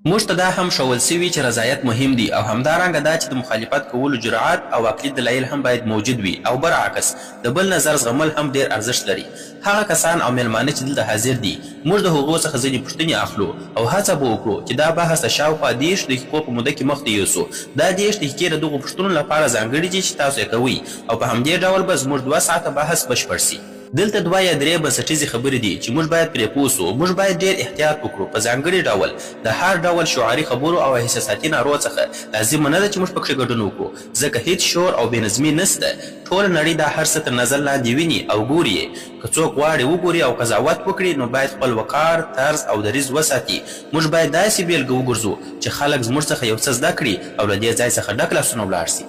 موږ ته دا هم ښوول شوي چې رضایت مهم دی او همدارنګه دا چې د مخالفت کولو جرعت او عقلي دلایل هم باید موجود وي او برعکس د بل نظر زغمل هم ډېر ارزښت لري. هغه کسان او مېلمانه چې دلته حاضر دي، موږ د هغو څخه ځینې پوښتنې اخلو او هڅه به وکړو چې دا بحث د شاوخوا 30 دقیقو په موده کې مخته یوسو. دا 30 دقیقې د دغو پوښتنو لپاره ځانګړې دي چې تاسو یې کوئ او په همدې ډول به زموږ دوه ساعته بحث بشپړ شي. دلته دوه یا درې بنسټیزې خبرې دي چې موږ باید پرې پوه شو. موږ باید ډېر احتیاط وکړو، په ځانګړي ډول د هر ډول شعاري خبرو او احساساتي نارو څخه. لازمه نه ده چې موږ پکښې ګډون وکړو، ځکه هیڅ شور او بې نظمي نشته. ټوله نړۍ دا هر څه تر نظر لاندې ویني او ګوري یې. که څوک غواړي وګوري او قضاوت وکړي، نو باید خپل وقار، طرز او دریځ وساتي. موږ باید داسې بېلګه وګرځو چې خلک زموږ څخه یو څه زده کړي او له دې ځای څخه ډک لاسونه ولاړ شي.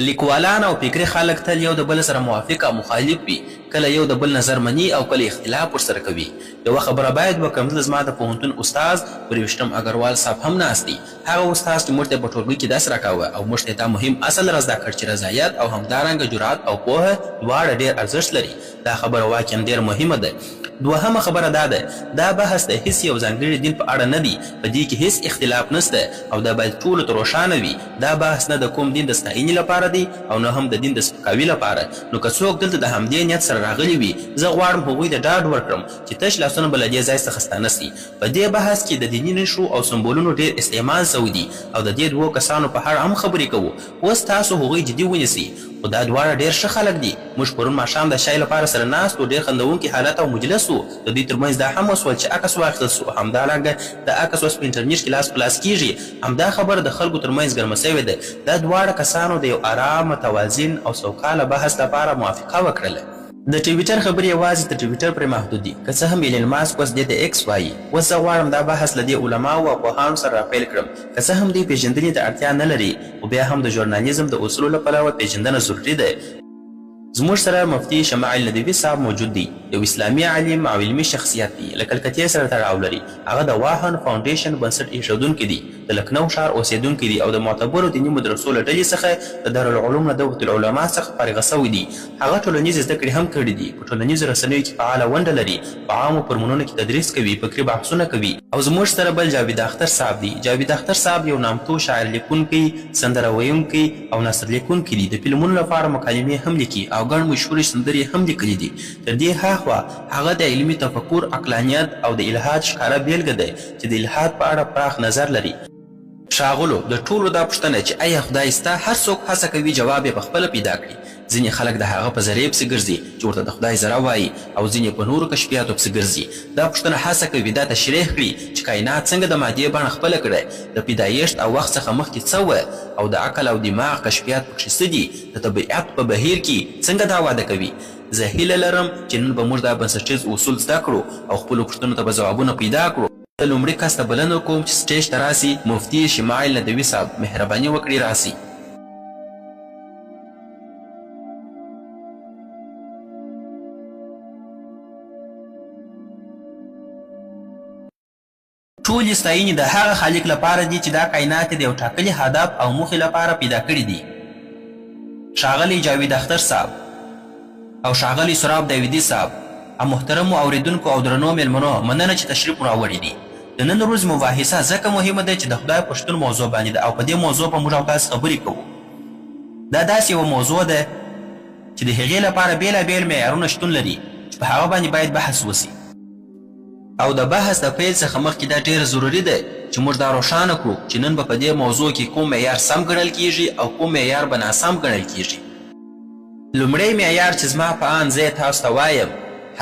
لیکوالان او فکري خلک تل یو د بل سره موافق او مخالف وي، کله یو د بل نظر مني او کله اختلاف ورسره کوي. یوه خبره باید وکړم، دلته زما د پوهنتون استاد برویشتم اګروال صاحب هم ناست دی، هغه استاد چې موږ ته یې په ټولګي کې درس راکاوه او موږ ته یې دا مهم اصل را زده کړ چې رضایت او همدارنګه جرات او پوهه دواړه ډېر ارزښت لري. دا خبره واقعاً ډېره مهمه ده. دوهمه خبره دا ده، دا بحث د هیڅ یو ځانګړي دین په اړه نه دی، په دې کې هیڅ اختلاف نشته او دا باید ټولو ته روښانه وي، دا بحث نه د کوم دین د ستاینې لپاره دی او نه هم د دین د سپکاوي لپاره، نو که څوک دلته د همدې نیت سره راغلي وي، زه غواړم هغوی ته ډاډ ورکړم چې تش لاسونه به له دې ځای څخه ستانه شي. په دې بحث کې د دیني نښو او سمبولونو ډېر استعمال شوی دی او د دې دوو کسانو په اړه هم خبرې کوو. اوس تاسو هغوی جدي ونیسئ، خو دا دواړه ډېر ښه خلک دي. موږ پرون ماښام د شای لپاره سره ناست وو، ډېر خندوونکی حالت او مجلس وو. د دوی تر منځ دا هم وشول چې عکس واخیستل شو، همدارنګه دا عکس اوس په انټرنیټ کې لاس په لاس کېږي. همدا خبره د خلکو تر منځ ګرمه شوې ده. دا دواړه کسانو د یو ارام، متوازن او سوکاله بحث لپاره موافقه وکړله. د ټویټر خبرې یوازې تر ټویټر پورې محدود دي، که څه هم ایلن ماسک اوس دې ته ایکس وايي. اوس زه غواړم دا بحث له دې علماوو او پوهانو سره راپیل کړم. که څه هم دوی پېژندنې ته اړتیا نه لري، خو بیا هم د ژورنالیزم د اصولو له پلوه پېژندنه ضروري ده. زموږ سره مفتي شمائل ندوي صاحب موجود دی، یو اسلامي عالم او علمي شخصیت دی، له کلکتې سره تړاو لري. هغه د واهن فاونډیشن بنسټ ایښودونکی دی، د لکنهو ښار اوسېدونکی دی او د معتبرو دیني مدرسو له ډلې څخه د دارالعلوم ندوة العلماء څخه فارغه شوی دی. هغه ټولنیزې زده کړې هم کړې دي، په ټولنیزو رسنیو کې فعاله ونډه لري، په عامو فورمونو کې تدریس کوي، فکري بحثونه کوي. او زموږ سره بل جاوید اختر صاحب دی. جاوید اختر صاحب یو نامتو شاعر لیکونکی، سندره ویونکی او نثر لیکونکی دی، د فلمونو لپاره مکالمې هم لیکي او ګڼ مشهورې سندرې یې هم لیکلې دي. تر دې هاخوا هغه د علمي تفکر، عقلانیت او د الحاد ښکاره بېلګه دی چې د الحاد په اړه پراخ نظر لري. ښاغلو! د ټولو دا پوښتنه چې ایا خدای شته، هر څوک هڅه کوي جواب یې په خپله پیدا کړي. ځینې خلک د هغه په ذرې پسې ګرځي چې ورته د خدای ذره وايي او ځینې په نورو کشفیاتو پسې ګرځي. دا پوښتنه هڅه کوي دا تشریح کړي چې کاینات څنګه د مادې بڼه خپله کړه، د پیدایښت او وخت څخه مخکې څه وه او د عقل او دماغ کشفیات پکښې څه دي، د طبیعت په بهیر کې څنګه دا وده کوي. زه هیله لرم چې نن به موږ دا بنسټیز اصول زده کړو او خپلو پوښتنو ته به ځوابونه پیدا کړو. زه لومړي کس ته بلنه کوم چې سټیج ته راسي، مفتي شمایل ندوي صاحب، مهرباني وکړئ راسئ. ټولې ستاینې د هغه خالق لپاره دي چې دا کاینات یې د یو ټاکلي هدف او موخې لپاره پیدا کړي دي. ښاغلی جاوید اختر صاحب او ښاغلی سراب داویدي صاحب او محترمو اوریدونکو او درنو میلمنو مننه چې تشریف مو راوړي دي. د نن ورځې مباحثه ځکه مهمه ده چې د خدای په شتون موضوع باندې ده او په دې موضوع به موږ او تاسې خبرې کوو. دا داسې یوه موضوع ده چې د هغې لپاره بیلا بیل معیارونه شتون لري چې په هغه باندې باید بحث وشي. او د بحث د پیل څخه مخکې دا ډیره ضروري ده چې موږ دا روښانه کړو چې نن به په دې موضوع کې کوم معیار سم ګڼل کیږي او کوم معیار به ناسم ګڼل کیږي. لومړی معیار چې زما په آند زه یې تاسو ته وایم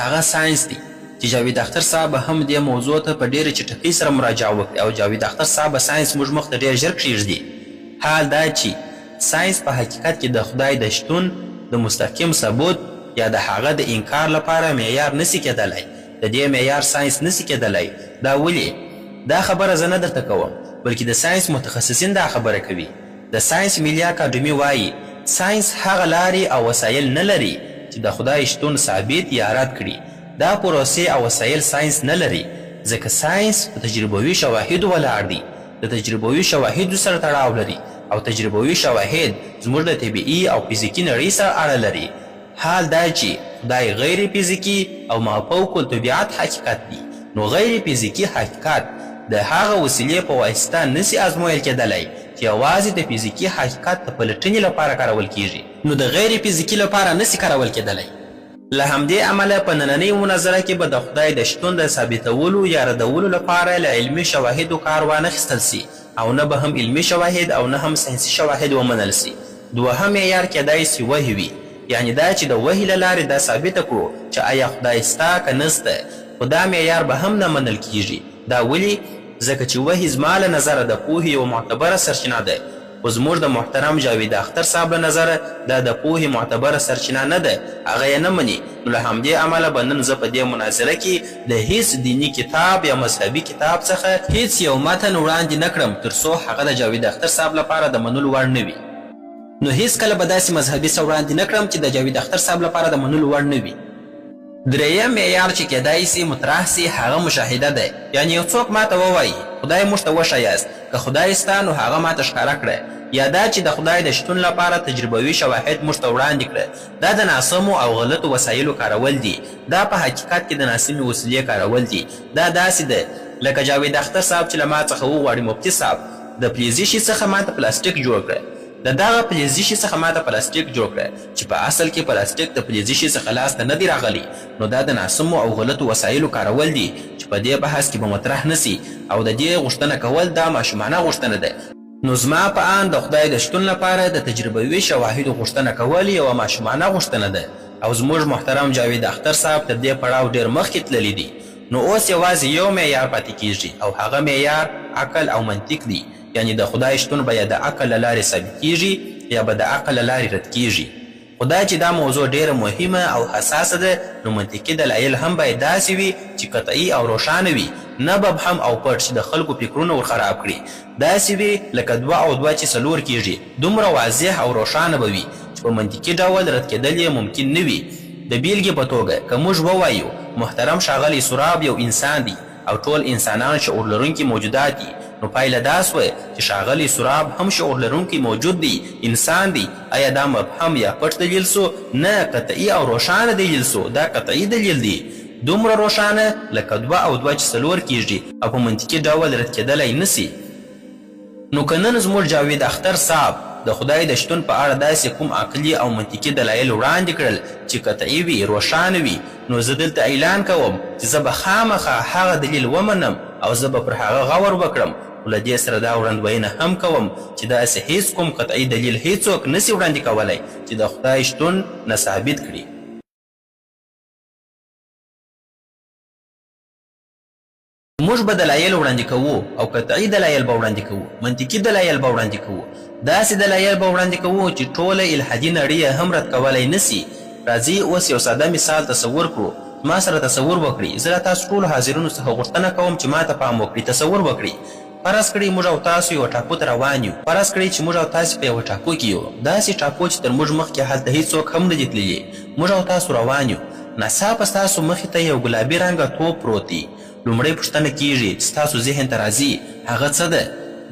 هغه ساینس دی چې جاوید اختر صاحب به هم دې موضوع ته په ډیره چټکۍ سره مراجعه وکړي او جاوید اختر صاحب به ساینس موږ مخ ته ډیر ژر کښیږدي حال دا چې ساینس په حقیقت کې د خدای د شتون د مستقیم ثبوت یا د هغه د انکار لپاره معیار نشي کیدلای. د دې معیار ساینس نشي کیدلای. دا ولې؟ دا خبره زه نه درته کوم، بلکې د ساینس متخصصین دا خبره کوي. د ساینس ملي اکاډمي وايي، ساینس هغه لارې او وسایل نه لري چې د خدای شتون ثابت یا رد کړي. دا پروسې او وسایل ساینس نه لري، ځکه ساینس په تجربوي شواهدو ولاړ دی، د تجربوي شواهدو سره تړاو لري او تجربوي شواهد زموږ له طبیعي او فزیکي نړۍ سره اړه لري. حال دا چې خدای غیر فزیکي او مافوق الطبیعت حقیقت دی، نو غیر فزیکي حقیقت د هغه وسیلې په واسطه نه سي ازمویل کېدلای چې یوازې د فزیکي حقیقت د پلټنې لپاره کارول کېږي، نو د غیر فزیکي لپاره نه سي کارول کېدلای. له همدې امله په نننۍ مناظره کې به د خدای د شتون د ثابتولو یا ردولو لپاره له علمي شواهدو کار وانخیستل سي او نه به هم علمي شواهد او نه هم ساینسي شواهد ومنل سي. دوهم معیار کېدای سي وحي وي، یعنې دا چې د وحي له لارې دا ثابته کړو چې ایا خدای سته که نسته، خو دا معیار به هم نه منل کېږي. دا ولې؟ ځکه چې وحي زما له نظره د پوهې یوه معتبره سرچینه ده، خو زموږ د محترم جاوید اختر صاحب له نظره دا د پوهې معتبره سرچینه نه ده، هغه یې نه مني. نو له همدې امله به نن زه په دې مناظره کې د هیڅ دیني کتاب یا مذهبي کتاب څخه هیڅ یو متن وړاندې نه کړم تر څو هغه د جاوید اختر صاحب لپاره د منلو وړ نه وي. نو هیڅکله به داسې مذهبي څه وړاندې نه کړم چې د جاوید اختر صاحب لپاره د منلو وړ نه وي. درېیم معیار چې کېدای سي مطرح سي هغه مشاهده ده، یعنې یو څوک ماته ووايي خدای موږ ته وښیاست، که خدای سته نو هغه ماته ښکاره کړه، یا دا چې د خدای د شتون لپاره تجربوي شواهد موږ ته وړاندې کړه، دا د ناسمو او غلطو وسایلو کارول دي، دا په حقیقت کې د ناسمې وسیلې کارول دي. دا داسې ده لکه جاوید اختر صاحب چې له ما څخه وغواړي مفتي صاحب د فلزي شي څخه ماته پلاستیک جوړ کړه، د دغه فلزي شي څخه ماته پلاستیک جوړ کړه، چې په اصل کې پلاستیک د فلزي شي څخه لاس ته نه دی راغلی، نو دا د ناسمو او غلطو وسایلو کارول دي چې په دې بحث کې به مطرح نه سي، او د دې غوښتنه کول دا ماشومانه غوښتنه ده. نو زما په آند د خدای د شتون لپاره د تجربوي شواهدو غوښتنه کول یوه ماشومانه غوښتنه ده، او زموږ محترم جاوید اختر صاحب تر دې پړاو ډېر مخکې تللي دي. نو اوس یوازې یو معیار پاتې کېږي او هغه معیار عقل او منطق دی، یعنې د خدای شتون به یا د عقل له لارې ثابتېږي یا به د عقل له لارې رد کېږي. خو دا چې دا موضوع ډېره مهمه او حساسه ده نو منطقي دلایل هم باید داسې وي چې قطعي او روښانه وي، نه مبهم او پټ چې د خلکو فکرونه ور خراب کړي. داسې وي لکه دوه او دوه چې څلور کېږي، دومره واضح او روښانه به وي چې په منطقي ډول رد کېدل یې ممکن نه وي. د بېلګې په توګه که موږ ووایو محترم ښاغلی سوراب یو انسان دی او ټول انسانان شعور لرونکي موجودات دي، نو پایله دا شوه چې ښاغلی سوراب هم شعور لرونکی موجود دی، انسان دی. ایا دا مبهم یا پټ دلیل سو؟ نه، قطعي او روښانه دلیل سو. دا قطعي دلیل دی، دومره روښانه لکه دوه او دوه چې څلور کېږي او په منطقي ډول رد کېدلی نه سي. نو که نن زموږ جاوید اختر صاحب د خدای د شتون په اړه داسې کوم عقلي او منطقي دلایل وړاندې کړل چې قطعي وي، روښانه وي، نو زه دلته اعلان کوم چې زه به خامخا هغه دلیل ومنم او زه به پر هغه غور وکړم. خو له دې سره دا وړاندوینه هم کوم چې داسې هیڅ کوم قطعي دلیل هیڅوک نه سي وړاندې کولی چې د خدای شتون نه ثابت کړي. موږ به دلایل وړاندې کوو او قطعي دلایل به وړاندې کوو، منطقي دلایل به وړاندې کوو، داسې دلایل به وړاندې کوو چې ټوله الحادي نړۍ یې هم رد کولی نه سي. راځئ اوس یو ساده مثال تصور کړو. ما سره تصور وکړئ، زه له تاسو ټولو حاضرینو څخه غوښتنه کوم چې ما ته پام وکړئ. تصور وکړئ، فرض کړئ موږ او تاسو یوه ټاپو ته روان یو. فرض کړئ چې موږ او تاسو په یوه ټاپو کې یو، داسې ټاپو چې تر موږ مخکې هلته هیڅوک هم نه دي تللي. موږ او تاسو روان یو، ناڅاپه ستاسو مخې ته یو ګلابي رنګه توپ پروت دی. لومړۍ پوښتنه کېږي چې ستاسو ذهن ته راځي هغه څه ده؟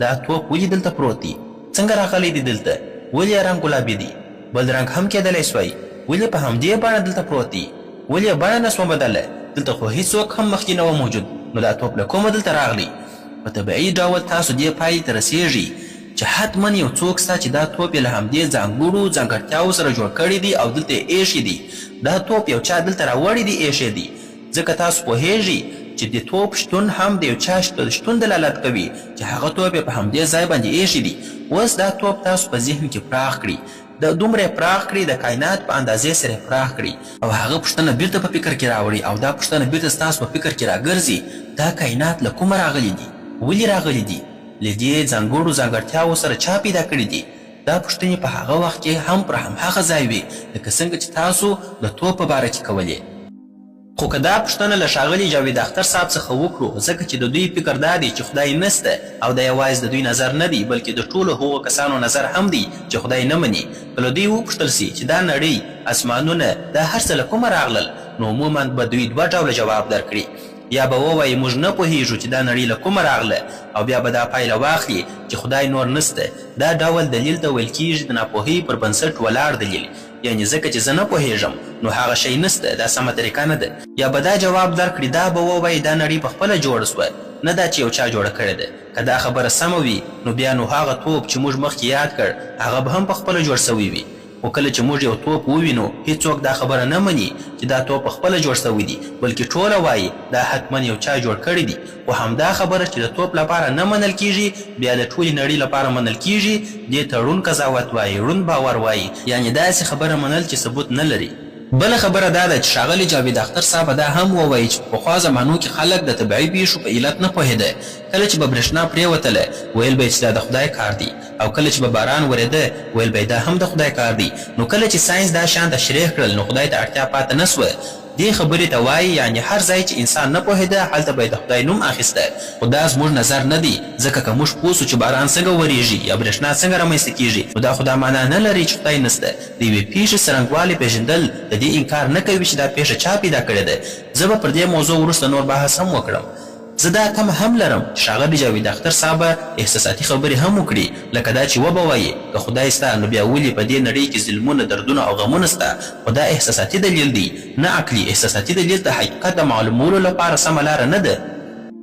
دا توپ ولې دلته پروت دی؟ څنګه راغلی دی دلته؟ ولې یې رنګ ګلابي دی؟ بل رنګ هم کېدلی سوای. ولې په همدې بڼه دلته پروت دی؟ ولې یې بڼه نه سوه بدله؟ دلته خو هیڅوک هم مخکې نه وه موجود، نو دا توپ له کومه دلته راغلی؟ په طبیعي ډول تاسو دې پایلې ته رسېږئ چې حتما یو څوک سته چې دا توپ یې له همدې ځانګړو ځانګړتیاوو سره جوړ کړی دی او دلته یې ایښی دی. دا توپ یو چا دلته راوړی دی، ایښی دی. ځکه تاسو پوهېږئ چې د توپ شتون هم د یو چا شتون دلالت کوي چې هغه توپ یې په همدې ځای باندې ایښی دی. اوس دا توپ تاسو په ذهن کې پراخ کړئ، د دومره یې پراخ کړئ، د کاینات په اندازې سره یې پراخ کړئ او هغه پوښتنه بیرته په فکر کې راوړئ او دا پوښتنه بیرته ستاسو په فکر کې راګرځي، دا کاینات له کومه راغلي دي؟ ولې راغلي دي؟ له دې ځانګړو ځانګړتیاوو سره چا پیدا کړي دي؟ دا پوښتنې په هغه وخت کې هم پر همهغه ځای وي لکه څنګه چې تاسو د توپ په باره کې کولې. خو که دا پوښتنه له ښاغلي جاوید اختر صاحب څخه وکړو، ځکه چې د دوی فکر دا دی چې خدای نسته او دا یوازې د دوی نظر نه دی بلکې د ټولو هغو کسانو نظر هم دی چې خدای نه مني، که له دوی وپوښتل سي چې دا نړۍ، اسمانونه، دا هر څه له کومه راغلل، نو عموما به دوی دوه ډوله جواب درکړي. یا به ووایي موږ نه پوهیږو چې دا نړۍ له کومه راغله او بیا به دا پایله واخلي چې خدای نور نسته. دا ډول دلیل ته ویل کیږي د ناپوهۍ پر بنسټ ولاړ دلیل، یعنې ځکه چې زه نه پوهیږم نو هغه شی نسته، دا سمه طریقه نه ده. یا به دا جواب درکړي، دا به ووایي دا نړۍ په خپله جوړه شوه. نه دا چې یو چا جوړه کړې ده. که دا خبره سمه وي نو بیا نو هغه توپ چې موږ مخکې یاد کړ هغه به هم په خپله جوړ شوی وي. خو کله چې موږ یو توپ ووینو هیڅوک دا خبره نه مني چې دا توپ په خپله جوړ شوی دی بلکې ټوله وايي دا حتما یو چا جوړ کړی دی. خو همدا خبره چې د توپ لپاره نه منل کیږي بیا د ټولې نړۍ لپاره منل کیږي، دې ته ړوند قضاوت وايي، ړوند باور وايي، یعنې داسې خبره منل چې ثبوت نه لري. بله خبره دا ده چې ښاغلی جاوید اختر صاحب به دا هم ووايي چې په پخوا زمانو کې خلک د طبعي پېښو په علت نه پوهېده، کله چې به برېښنا پرېوتله ویل به یې چې دا د خدای کار دی او کله چې به باران ورېده ویل به یې دا هم د خدای کار دی، نو کله چې ساینس دا شیان تشریح کړل نو خدای ته اړتیا پاته نه شوه. دې خبرې ته وايي یعنې هر ځای چې انسان نه پوهېده هلته به یې د خدای نوم اخیسته، خو دا زموږ نظر نه دی، ځکه که موږ پوه شو چې باران څنګه ورېږي یا برېښنا څنګه رامنځته کېږي نو دا خو دا مانا نه لري چې خدای نشته. د یوې پېښې څرنګوالی پېژندل د دې انکار نه کوي چې دا پېښه چا پیدا کړې ده. زه به پر دې موضوع وروسته نور بحث هم وکړم. زه دا تمه هم لرم چې ښاغلی جاوید اختر صاحب به احساساتي خبرې هم وکړي، لکه دا چې وبه وايي، که خدای شته نو بیا ولې په دې نړۍ کې ظلمونه، دردونه او غمونه شته؟ خو دا احساساتي دلیل دی، نه عقلي. احساساتي دلیل د حقیقت د معلومولو لپاره سمه لاره نه ده.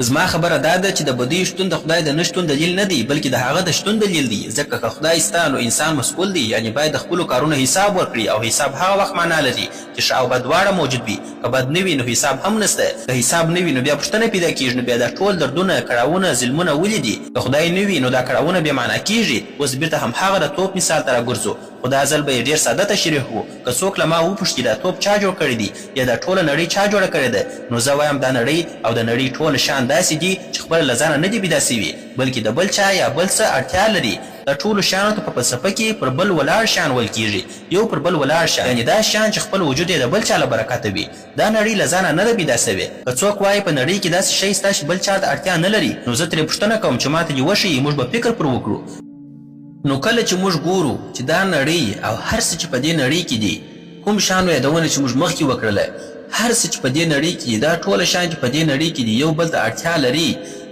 زما خبره دا ده چې د بدیو شتون د خدای د نه شتون دلیل نه دی، بلکې د هغه د شتون دلیل دی، ځکه که خدای شته نو انسان مسؤل دی، یعنې باید د خپلو کارونو حساب ورکړي او حساب هغه وخت معنا لري چې ښه او بد دواړه موجود وي، که بد نه وي نو حساب هم نشته، که حساب نه وي نو بیا پوښتنه پیدا کیږي نو بیا دا ټول دردونه، کړاوونه، ظلمونه ولې دي؟ که خدای نه وي نو دا کړاوونه بې معنا کیږي، اوس بیرته همهغه د توپ مثال ته راګرځو، خو دا ځل به یې ډېر ساده تشریح وو، که څوک له ما وپوښتي دا توپ چا جوړ کړی دی یا دا ټوله نړۍ چا جوړه کړې ده نو زه وایم دا نړۍ او د نړۍ ټول شیان داسې دي چې خپله له ځانه نه دي پیدا شوي بلکې د بل چا یا بل څه اړتیا لري. دا ټولو شیانو ته په فلسفه کې پر بل ولاړ شیان ویل کیږي، یو پر بل ولاړ شیان یعنې داسې شیان چې خپل وجود یې د بل چا له برکته وي. دا نړۍ له ځانه نه ده پیدا شوې. که څوک وايي په نړۍ کې داسې شی شته چې بل چا ته اړتیا نه لري نو زه ترې پوښتنه کوم چې ماته دې وښيي موږ به فکر پر وکړو. نو کله چې موږ ګورو چې دا نړۍ او هر څه چې په دې نړۍ کې دي، کوم شیانو یادونه چې موږ مخکې وکړله، هر څه چې په دې نړۍ کې دي، دا ټوله شیان چې په دې نړۍ کې دي یو بل ته اړتیا لري،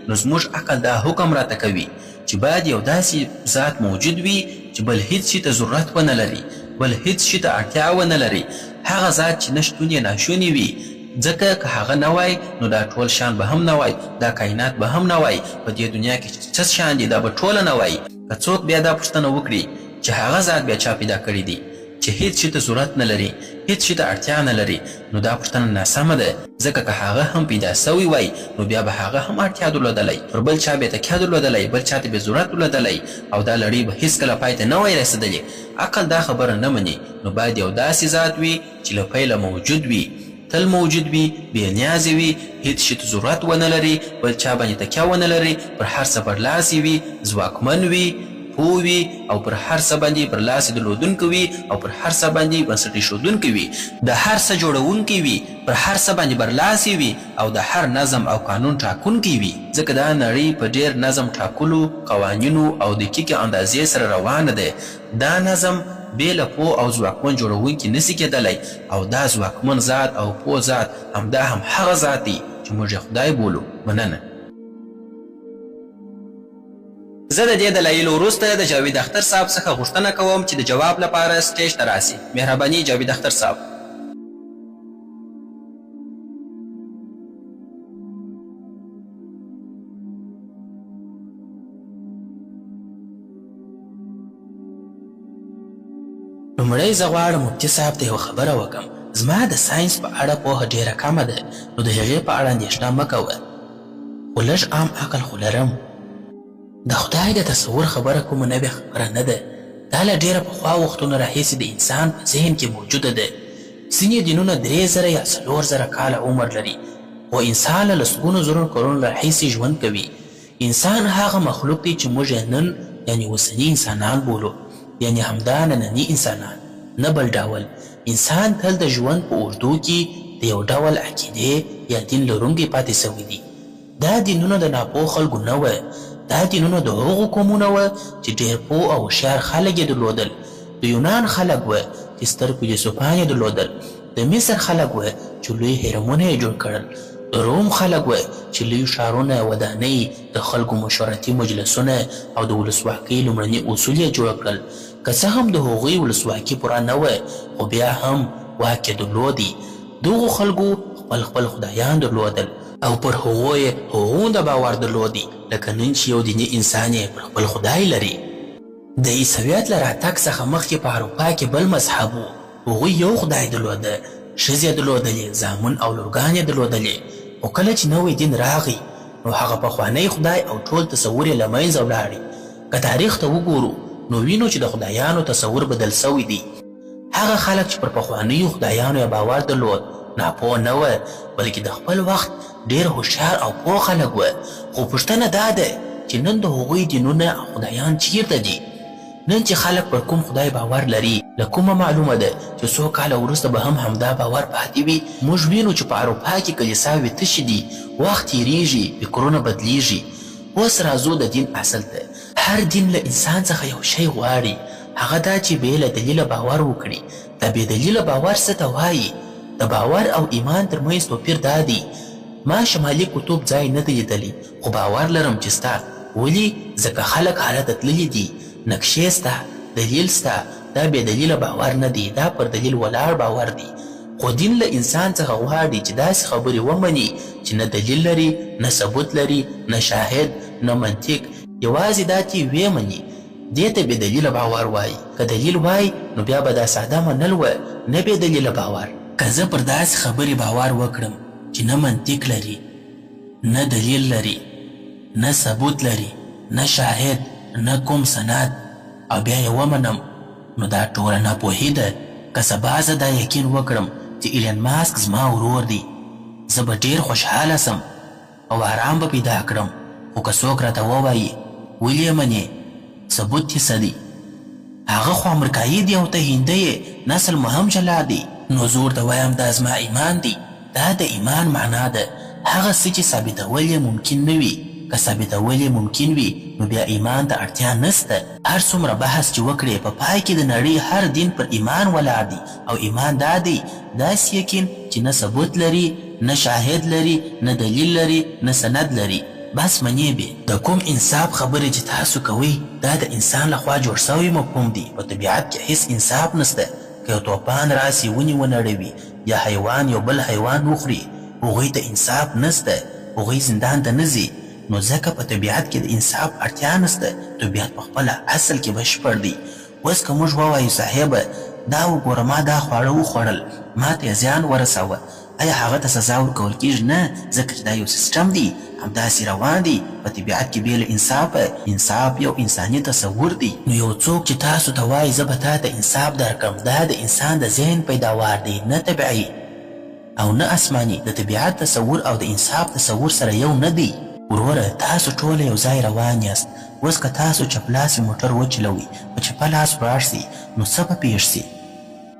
نو زموږ عقل دا حکم راته کوي چې باید یو داسې ذات موجود وي چې بل هیڅ شي ته ضرورت ونه لري، بل هیڅ شي ته اړتیا ونه لري، هغه ذات چې نه شتون یې ناشونی وي، ځکه که هغه نه وای نو دا ټول شیان به هم نه وای، دا کاینات به هم نه وای، په دې دنیا کې چې څه شیان دي دا به ټوله نه وای. که څوک بیا دا پوښتنه وکړي چې هغه ذات بیا چا پیدا کړی دی چې هیڅ شي ته ضرورت نه لري، هیڅ شي ته اړتیا نه لري، نو دا پوښتنه ناسمه ده، ځکه که هغه هم پیدا شوی وای نو بیا به هغه هم اړتیا درلودلای، پر بل چا به یې تکیه درلودلای، بل چا ته به یې ضرورت درلودلای او دا لړۍ به هیڅکله پای ته نه وای رسیدلې. عقل دا خبره نه مني، نو باید یو داسې ذات وي چې له پیله موجود وي، تل موجود وي، بې نیازه وي، هیڅ شي ته ضرورت ونه لري، بل چا باندې تکیه ونه لري، پر هر څه برلاسی وي، ځواکمن وي، پوه وي او پر هر څه باندې برلاسی درلودونکی وي او پر هر څه باندې بنسټ ایښودونکی وي، د هر څه جوړونکی وي، پر هر څه باندې برلاسی وي او د هر نظم او قانون ټاکونکی وي، ځکه دا نړۍ په ډېر نظم ټاکلو، قوانینو او دقیقې اندازې سره روانه ده، دا نظم بې له پوه او ځواکمن جوړوونکي نه شي کېدلای او دا ځواکمن ذات او پوه ذات همدا هم هغه ذات دی چې موږ یې خدای بولو. مننه. زه د دې دلایلو وروسته د جاوید اختر صاحب څخه غوښتنه کوم چې د جواب لپاره سټیج ته راشي. مهرباني جاوید اختر صاحب. لومړی زه غواړم مفتي صاحب ته یوه خبره وکړم، زما د ساینس په اړه پوهه ډیره کمه ده نو د هغې په اړه اندیښنه مه کوه خو لږ عام عقل خو لرم. د خدای د تصور خبره کومه نوې خبره نه ده، دا له ډیره پخوا وختونو راهیسې د انسان په ذهن کې موجوده ده. ځینې دینونه 3000 یا 4000 کاله عمر لري خو انسان له لسګونو زرو کلونو راهیسې ژوند کوي. انسان هغه مخلوق دی چې موږ یې نن یعنې اوسني انسانان بولو، یعنې همدا ننني انسانان، نه بل ډول. انسان تل د ژوند په اوږدو کې د یو ډول عقیدې یا دین لرونکی پاتې شوی دی. دا دینونه د ناپوه خلکو نه وه، دا دینونه د هغو قومونه وه چې ډېر پوه او هوښیار خلک یې درلودل. د یونان خلک وه چې ستر فیلسوفان یې درلودل، د مصر خلک وه چې لوی هرمونه یې جوړ کړل، د روم خلک وه چې لوی ښارونه، ودانۍ، د خلکو مشورتي مجلسونه او د ولسواکۍ لومړني اصول یې جوړ کړل. که څه هم د هغوی ولسواکي پوره نه وه، خو بیا هم واک یې درلودی. دغو خلکو خپل خپل خدایان درلودل. او پر هغو یې هغومره باور درلود لکه نن چې یو دیني انسان یې پر خپل خدای لري. د عیسویت له راتګ څخه مخکې په اروپا کې بل مذهب و، هغوی یو خدای درلوده، ښځې یې درلودلې، زامن او لورګانې یې درلودلې، خو کله چې نوی دین راغی نو هغه پخوانی خدای او ټول تصور یې له منځه ولاړی. که تاریخ ته وګورو نو وینو چې د خدایانو تصور بدل شوی دی. هغه خلک چې پر پخوانیو خدایانو یې باور درلود، ناپوه نه وه، بلکې د خپل وخت ډېر هوښیار او پوه خلک وه. خو پوښتنه دا ده چې نن د هغوی دینونه او خدایان چېرته دي؟ نن چې خلک پر کوم خدای باور لري، له کومه معلومه ده چې څو کاله وروسته به هم همدا باور پاتې وي؟ موږ وینو چې په اروپا کې کلیساوې تشې دي، وخت تېرېږي، فکرونه بدلېږي. اوس راځو د دین اصل ته. هر دین له انسان څخه یو شی غواړي، هغه دا چې بې له دلیله باور وکړي. دا بې دلیله باور څه ته وايي؟ د باور او ایمان تر منځ توپیر دا دی، ما شمالي قطب ځای نه دی لیدلی، خو باور لرم چې سته. ولي؟ ځکه خلک هلته تللي دي. نقشې سته، دلیل سته. دا بې دلیله باور نه دی، دا پر دلیل ولاړ باور دی. خو دین له انسان څخه غواړي چې داسې خبرې ومني چې نه دلیل لري، نه ثبوت لري، نه شاهد، نه منطق، یوازې دا چې ویې مني. دې ته بې دلیله باور وايي. که دلیل وای نو بیا به دا ساده منل وه، نه بې دلیله باور. که زه پر داسې خبرې باور وکړم چې نه منطق لري، نه دلیل لري، نه ثبوت لري، نه شاهد، نه کوم سند او بیا یې ومنم نو دا ټوله ناپوهي ده. که سبا زه دا یقین وکړم چې ایلن ماسک زما ورور دی، زه به ډېر خوشحاله شم او ارام به پیدا کړم، خو که څوک راته ووايي ولې یې منې، ثبوت دې څه دی؟ هغه خو امریکايي دی او ته هندی یې، نسل مو هم جلا دی. نو زه ورته وایم دا زما ایمان دی. دا د ایمان معنا ده، هغه څه چې ثابتول یې ممکن نه وي، که ثابتول یې ممکن وي نو بیا ایمان ته اړتیا نشته. هر څومره بحث چې وکړې په پای کې د نړۍ هر دین پر ایمان ولاړ دی او ایمان دا دی، داسې یقین چې نه ثبوت لري، نه شاهد لري، نه دلیل لري، نه سند لري، بس منې بې. د کوم انصاف خبرې چې تاسو کوئ دا د انسان له خوا جوړ شوی مفهوم دی، په طبیعت کې هیڅ انصاف نشته، که یو توپان راسي ونې ونړوي یا حیوان یو بل حیوان وخوري هغوی ته انصاف نشته، هغوی زندان ته نه ځي، نو ځکه په طبیعت کې د انصاف اړتیا نشته، طبیعت په خپله اصل کې بشپړ دی. اوس که موږ ووایو صاحبه دا وګوره ما دا خواړه وخوړل ماته یې زیان ورساوه، ایا هغه ته سزا ورکول کیږي؟ نه، ځکه چې دا یو سیستم دی، همداسې روان دی. په طبیعت کې بې له انصافه، انصاف یو انساني تصور دی. نو یو څوک چې تاسو ته وایي زه به تا ته انصاف درکړم، دا د انسان د ذهن پیداوار دی، نه طبیعي او نه اسماني. د طبیعت تصور او د انصاف تصور سره یو نه دی. وروره تاسو ټوله یو ځای روان یاست، اوس که تاسو چپ لاسی موټر وچلوئ، په چپه لاس ولاړ شئ، نو څه به پېښ شي؟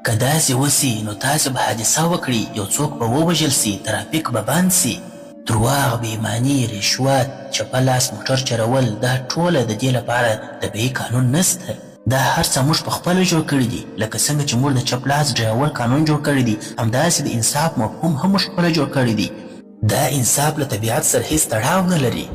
که داسې وشي نو تاسې به حادثه وکړئ، یو څوک به ووژل شي، ترافیک به بند شي. درواغ، بې ایماني، رشوت، چپه لاس موټر چلول دا ټوله د دې لپاره طبیعي قانون نشته. دا هر څه موږ په خپله جوړ کړي دي، لکه څنګه چې موږ د چپ لاس ډرایور قانون جوړ کړی دی، همداسې د انصاف مفهوم هم موږ خپله جوړ کړی دی. دا انصاف له طبیعت سره هیڅ تړاو نه لري.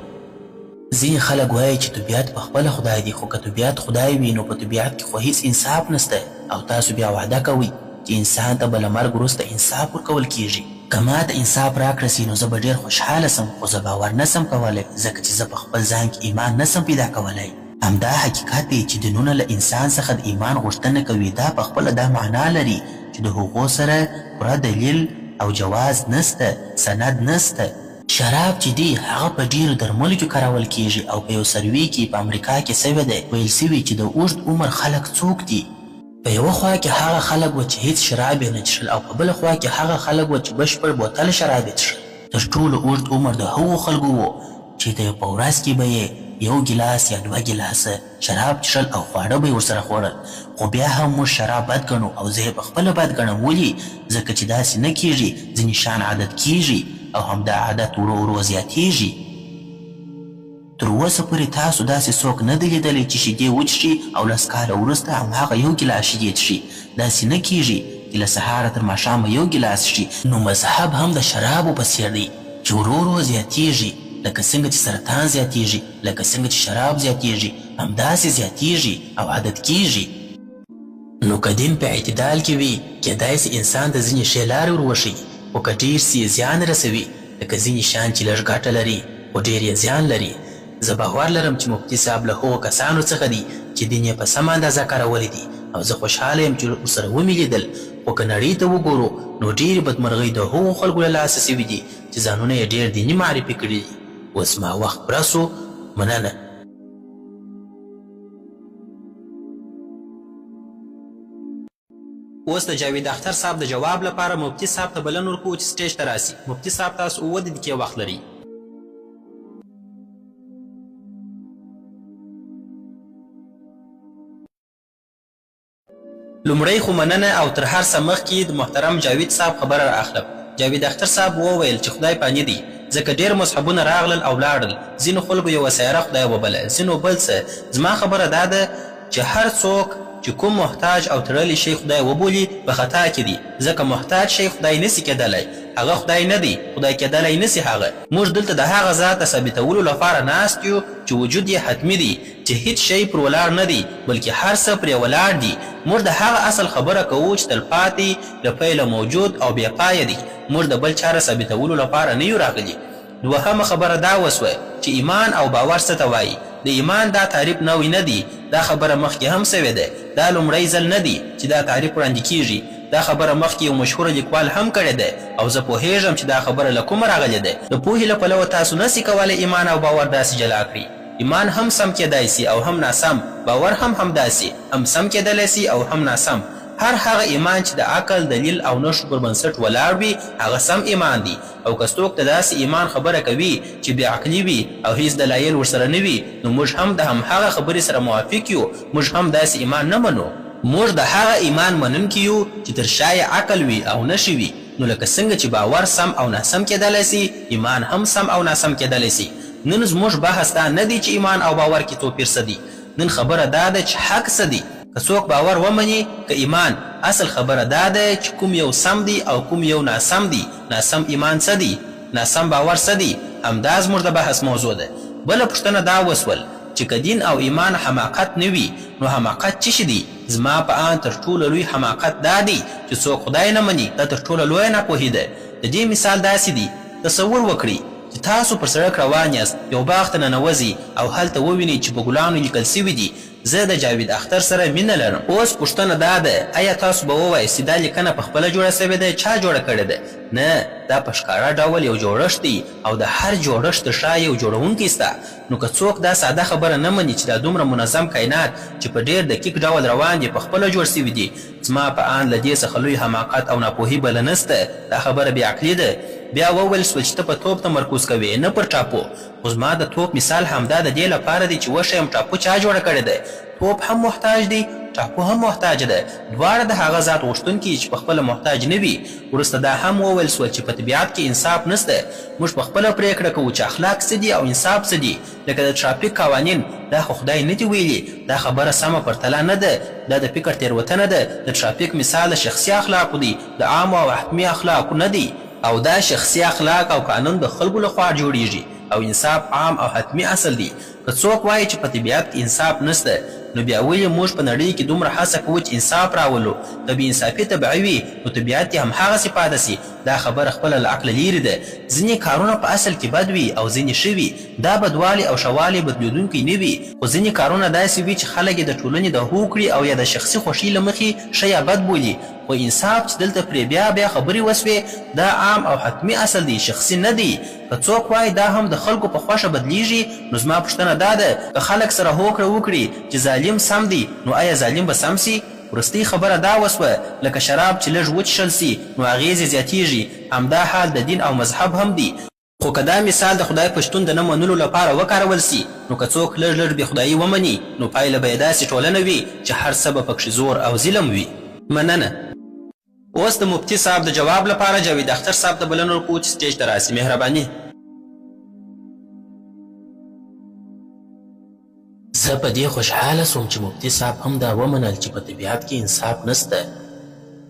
ځینې خلک وایي چې طبیعت په خپله خدای دی، خو که طبیعت خدای وي نو په طبیعت کې خو هیڅ انصاف نشته او تاسو بیا وعده کوئ چې انسان ته به له مرګ وروسته انصاف ورکول کیږي. که ماته انصاف راکړه سي نو زه به ډیر خوشحاله سم، خو زه باور نه سم کولای ځکه چې زه په خپل ځان کې ایمان نه سم پیدا کولای. همدا حقیقت دی چې دینونه له انسان څخه د ایمان غوښتنه کوي، دا په خپله دا معنا لري چې د هغو سره پوره دلیل او جواز نشته، سند نشته. شراب چې دي هغه په ډېرو درملو کې کارول کېږي او په یو سروې کې په امریکا کې سوې ده ویل سوي چې د اوږد عمر خلک څوک دي؟ په یوه خوا کې هغه خلک وه چې هیڅ شراب یې نه څښل او په بله خوا کې هغه خلک وه چې بشپړ بوتل شراب یې څښل. تر ټولو اوږد عمر د هغو خلکو وو چې د په ورځ کې به یې یو ګیلاس یا دوه ګیلاسه شراب څښل او خواړه به یې ورسره خوړل، خو بیا هم موږ شراب بد ګڼو او زه یې په خپله بد ګڼم، ولې؟ ځکه چې داسې نه کېږي، ځینې شیان عادت کېږي او همدا عادت ورو ورو زیاتېږي. تر اوسه پورې تاسو داسې څوک نه دی لیدلی چې شیدې وڅښي او لس کاله وروسته هماغه یو ګیلاس شیدې څښي، داسې نه کېږي چې له سهاره تر ماښامه یو ګیلاس څښي، نو مذهب هم د شرابو په څېر دی چې ورو ورو زیاتېږي، لکه څنګه چې سرطان زیاتېږي، لکه څنګه چې شراب زیاتېږي، همداسې زیاتېږي او عادت کېږي. نو که دین په اعتدال کې وي، کېدای شي انسان ته ځینې ښې لارې ور وښيي، خو که ډېر شي، زیان رسوي. لکه ځینې شیان چې لږ ګټه لري خو ډېر یې زیان لري. زه باور لرم چې مفتي صاحب له هغو کسانو څخه دي چې دین یې په سمه اندازه کارولی دي او زه خوشحاله یم چې ورسره ومې لیدل، خو که نړۍ ته وګورو نو ډېرې بدمرغۍ د هغو خلکو له لاسه شوې دي چې ځانونه یې ډېر دیني معرفي کړي دي. اوس زما وخت پوره شو، مننه. اوس د جاوید اختر صاحب د جواب لپاره مفتي صاحب ته بلنه ورکوو چې سټیج ته راسي. مفتي صاحب تاسو اووه دقیقې وخت لرئ. لومړی خو مننه او تر هر څه مخکې د محترم جاوید صاحب خبره را اخلم. جاوید اختر صاحب وویل چې خدای فاني دی، ځکه ډېر مذهبونه راغلل او لاړل، ځینو خلکو یوه سیاره خدای وبله، ځینو بل څه. زما خبره دا ده چې هر څوک چې کوم محتاج او تړلی شی خدای وبولي په خطا کې دی، ځکه محتاج شی خدای نه سي کېدلای، هغه خدای نه دی، خدای کېدلای نه سي هغه. موږ دلته د هغه ذات د ثابتولو لپاره ناست یو چې وجود یې حتمي دی، چې هیڅ شی پر ولاړ نه دی، بلکې هر څه پرې ولاړ دي. موږ د هغه اصل خبره کوو چې تلپاتې، له پیله موجود او بې پایه دی. موږ د بل چا د ثابتولو لپاره نه یو راغلي. دوهمه خبره دا وسوه چې ایمان او باور څه ته وايي؟ د ایمان دا تعریف نوی نه دی، دا خبره مخکې هم شوې ده، دا لومړی ځل نه دی چې دا تعریف وړاندې کیږي، دا خبره مخکې یو مشهور لیکوال هم کړې ده او زه پوهیږم چې دا خبره له کومه راغلې ده. د پوهې له پلوه تاسو نه شئ کولی ایمان او باور داسې جلا کړئ. ایمان هم سم کیدای شي او هم ناسم، باور هم همداسې، هم سم کیدلی شي او هم ناسم. هر هغه ایمان چې د عقل، دلیل او نښو پر بنسټ ولاړ وي، هغه سم ایمان دی او که څوک د داسې ایمان خبره کوي چې بې عقلي وي او هیڅ دلایل ورسره نه وي، نو موږ هم د همهغه خبرې سره موافق یو، موږ هم داسې ایمان نه منو. موږ د هغه ایمان منونکي یو چې تر شا یې عقل وي او نښې وي، نو لکه څنګه چې باور سم او ناسم کیدلای شي، ایمان هم سم او ناسم کیدلای شي. نن زموږ بحث دا نه دی چې ایمان او باور کې توپیر څه دی، نن خبره دا ده چې حق څه دی؟ که څوک باور ومني که ایمان، اصل خبره دا ده چې کوم یو سم دی او کوم یو ناسم دی، ناسم ایمان څه دی؟ ناسم باور څه دی؟ همدا زموږ د بحث موضوع ده. بله پوښتنه دا وسول چې که دین او ایمان حماقت نه وي نو حماقت چه شي دی؟ زما په آند تر ټولو لوی حماقت دا دی چې څوک خدای نه مني، دا تر ټولو لویه ناپوهي ده. د دې مثال داسې دی، تصور وکړئ چې تاسو پر سړک روان یاست، یو باغ ته ننوځئ او هلته ووینئ چې په ګلانو لیکل شوي دي، زه د جاوید اختر سره مینه لرم. اوس پوښتنه دا ده، ایا تاسو به ووایاست چې دا لیکنه په خپله جوړه شوې ده، چا جوړه کړې ده؟ نه، دا په ښکاره ډول یو جوړښت دی او د هر جوړښت تر شا یو جوړونکی شته. نو که څوک دا ساده خبره نه مني چې دا دومره منظم کاینات چې په ډېر دقیق ډول روان دي په خپله جوړ شوي دي، زما په آند له دې څخه لوی حماقت او ناپوهي بله نشته، دا خبره بې عقلي ده. بیا وویل شول چې ته په توپ تمرکز کوې نه پر ټاپو. خو زما د توپ مثال همدا د دې لپاره دی چې وښیم ټاپو چا جوړه کړې ده. توپ هم محتاج دی، ټاپو هم محتاج ده. دواړه د هغه ذات غوښتونکي دي چې پخپله محتاج نه وي. وروسته دا هم وویل شول چې په طبیعت کې انصاف نشته. موږ پخپله پرېکړه کوو چې اخلاق څه دي او انصاف څه دي. لکه د ټرافیک قوانین، دا خو خدای نه دي ویلي. دا خبره سمه پرتله نه ده. دا د فکر تېروتنه ده. د ټرافیک مثال د شخصي اخلاقو دی، د عامو او حتمي اخلاقو نه دی. او دا شخصي اخلاق او قانون د خلکو له خوا جوړیږي او انصاف عام او حتمي اصل دی. که څوک وايي چې په طبیعت کې انصاف نشته نو بیا ولې موږ په نړۍ کې دومره هڅه کوو چې انصاف راولو؟ که بې انصافي طبعي وي نو طبیعت دې همهغسې پاتې شي. دا خبره خپله له عقله لیرې ده. ځینې کارونه په اصل کې بد وي او ځینې ښه وي. دا بدوالی او ښه والی بدلېدونکی نه وي، خو ځینې کارونه داسې وي چې خلک یې د ټولنې د هوکړې او یا د شخصي خوښۍ له مخې ښه یا بد بولي. خو انصاف چې دلته پرې بیا بیا خبرې وشوې، دا عام او حتمي اصل دی، شخصي نه دی. که څوک وايي دا هم د خلکو په خوښه بدلېږي، نو زما پوښتنه دا ده، که خلک سره هوکړه وکړي چې ظالم سم دی، نو ایا ظالم به سم شي؟ وروستۍ خبره دا وشوه، لکه شراب چې لږ وچښل شي، نو اغېز یې زیاتېږي، همدا حال د دین او مذهب هم دی. خو که دا مثال د خدای په شتون د نه منلو لپاره وکارول شي، نو که څوک لږ لږ بې خدایي ومني، نو پایله به یې داسې ټولنه وي چې هر څه به پکښې زور او ظلم وي. مننه. اوس د مفتي صاحب د جواب لپاره جاوید اختر صاحب ته بلنه ورکوو چې سټیج ته راشي. مهرباني. زه په دې خوشحاله شوم چې مفتي صاحب هم دا ومنل چې په طبیعت کې انصاف نشته.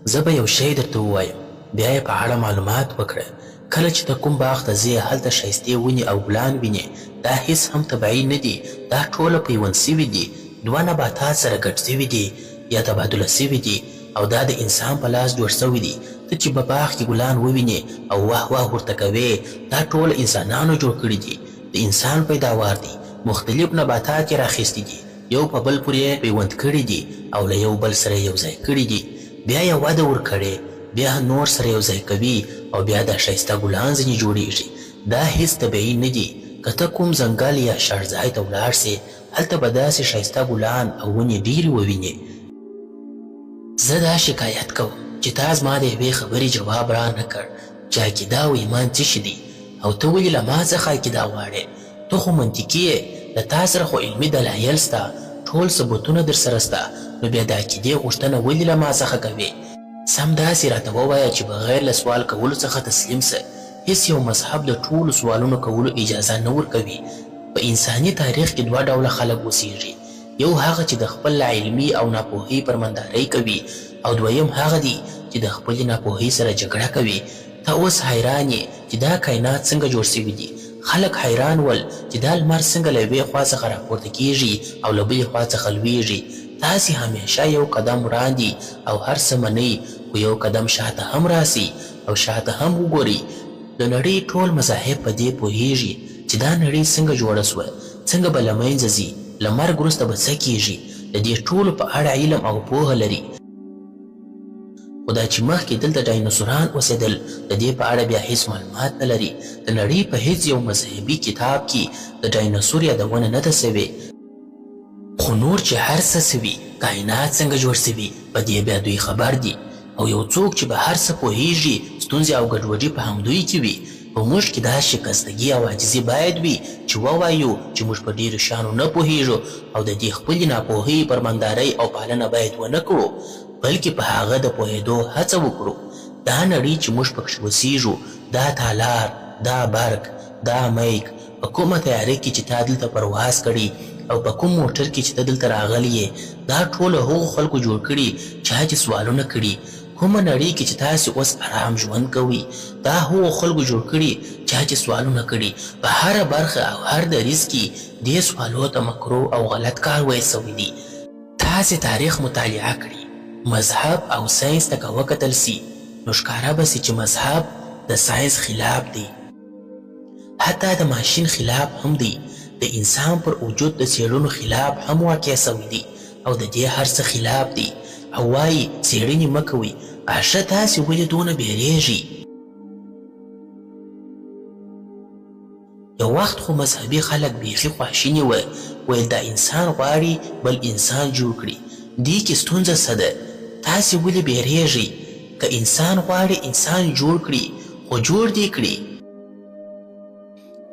زه به یو شی درته ووایم، بیا یې په اړه معلومات وکړه. کله چې ته کوم باغ ته ځې، هلته ښایستې ونې او ګلان وینې، دا هیڅ هم طبعي نه دي، دا ټوله پیوند شوي دي، دوه نباتات سره ګډ شوي دي یا تبادله شوي دي او دا د انسان په لاس جوړ شوي دي. ته ته چې په باغ کې ګلان ووینې او واه واه ورته کوې، دا ټوله انسانانو جوړ کړي دي، د انسان پیداوار دي، مختلف نباتات یې راخیستي دي، یو په بل پورې یې پیوند کړي دي او له یو بل سره یې یوځای کړي دي، بیا یې وده ورکړې، بیا نور سره یوځای کوي او بیا دا ښایسته ګلان ځنې جوړیږي. دا هیڅ طبیعي نه دي، که ته کوم ځنګل یا شاړ ځای ته ولاړ شې، هلته به داسې ښایسته ګلان او ونې ډېرې ووینې. زه دا شکایت کوم چې تا زما د یوې خبرې جواب را نه کړ چې عقیده او ایمان څه شي دي او ته ولې له ما څخه عقیده غواړې؟ ته خو منطقي یې، له تا سره خو علمي دلایل سته، ټول ثبوتونه درسره سته، نو بیا د عقیدې غوښتنه ولې له ما څخه کوې؟ سم داسې راته ووایه چې بغیر له سوال کولو څخه تسلیم سه. هیڅ یو مذهب د ټولو سوالونو کولو اجازه نه ورکوي. په انساني تاریخ کې دوه ډوله خلک اوسیږي، یو هغه چې د خپل لاعلمي او ناپوهۍ پر مندارۍ کوي او دویم هغه دي چې د خپلې ناپوهۍ سره جګړه کوي. ته اوس حیران یې چې دا کاینات څنګه جوړ شوي دي. خلک حیران ول چې دا لمر څنګه له یوې خوا څخه راپورته کیږي او له بلې خوا څخه لویږي. تاسې همیشه یو قدم وړاندې او هر څه منئ خو یو قدم شاته هم راسئ او شاته هم وګورئ. د نړۍ ټول مذاهب په دې پوهیږي چې دا نړۍ څنګه جوړه شوه، څنګه به له منځه ځي، له مرګ وروسته به څه کیږي، د دې ټولو په اړه علم او پوهه لري. خو دا چې مخکې دلته ډایناسوران اوسېدل، د دې په اړه بیا هیڅ معلومات نه لري. د نړۍ په هیڅ یو مذهبي کتاب کې د ډایناسور یادونه نه ده شوې. خو نور چې هر څه سوي، کاینات څنګه جوړ سوي، په دې بیا دوی خبر دي. او یو څوک چې به هر څه پوهیږي، ستونزې او ګډوډي په همدوی کې وي. په موږ کې دا شکستګي او عاجزي باید وي چې ووایو چې موږ په ډېرو شیانو نه پوهیږو او د دې خپلې ناپوهۍ پر مندارۍ او پالنه باید ونه کړو، بلکې په هغه د پوهېدو هڅه وکړو. دا نړۍ چې موږ پکښې اوسیږو، دا تالار، دا برق، دا میک، په کومه طیاره کې چې تا دلته پرواز کړی او په کوم موټر کې چې ته دلته راغلی یې، دا ټوله هغو خلکو جوړ کړي چا چې سوالونه کړي. کومه نړۍ کې چې تاسې اوس ارام ژوند کوئ، دا هغو خلکو جوړ کړي چا چې سوالونه کړي. په هره برخه او هر دریځ کې دې سوالو ته مکروه او غلط کار ویل شوی دی. تاسې تاریخ مطالعه کړي، مذهب او ساینس ته که وکتل سي نو ښکاره به سي چې مذهب د ساینس خلاف دی، حتی د ماشین خلاف هم دی، د انسان پر وجود د څېړنو خلاف هم واقع سوی دی او د دې هر څه خلاف دی او وايي څېړنې مه کوئ. اښه تاسې ولې دونه بېرېږئ؟ یو وخت خو مذهبي خلک بیخي خواشیني وه، ویل دا انسان غواړي بل انسان جوړ کړي، دې کې ستونزه څه ده؟ تاسې ولې بېرېږئ؟ که انسان غواړي انسان جوړ کړي خو جوړ دې کړي.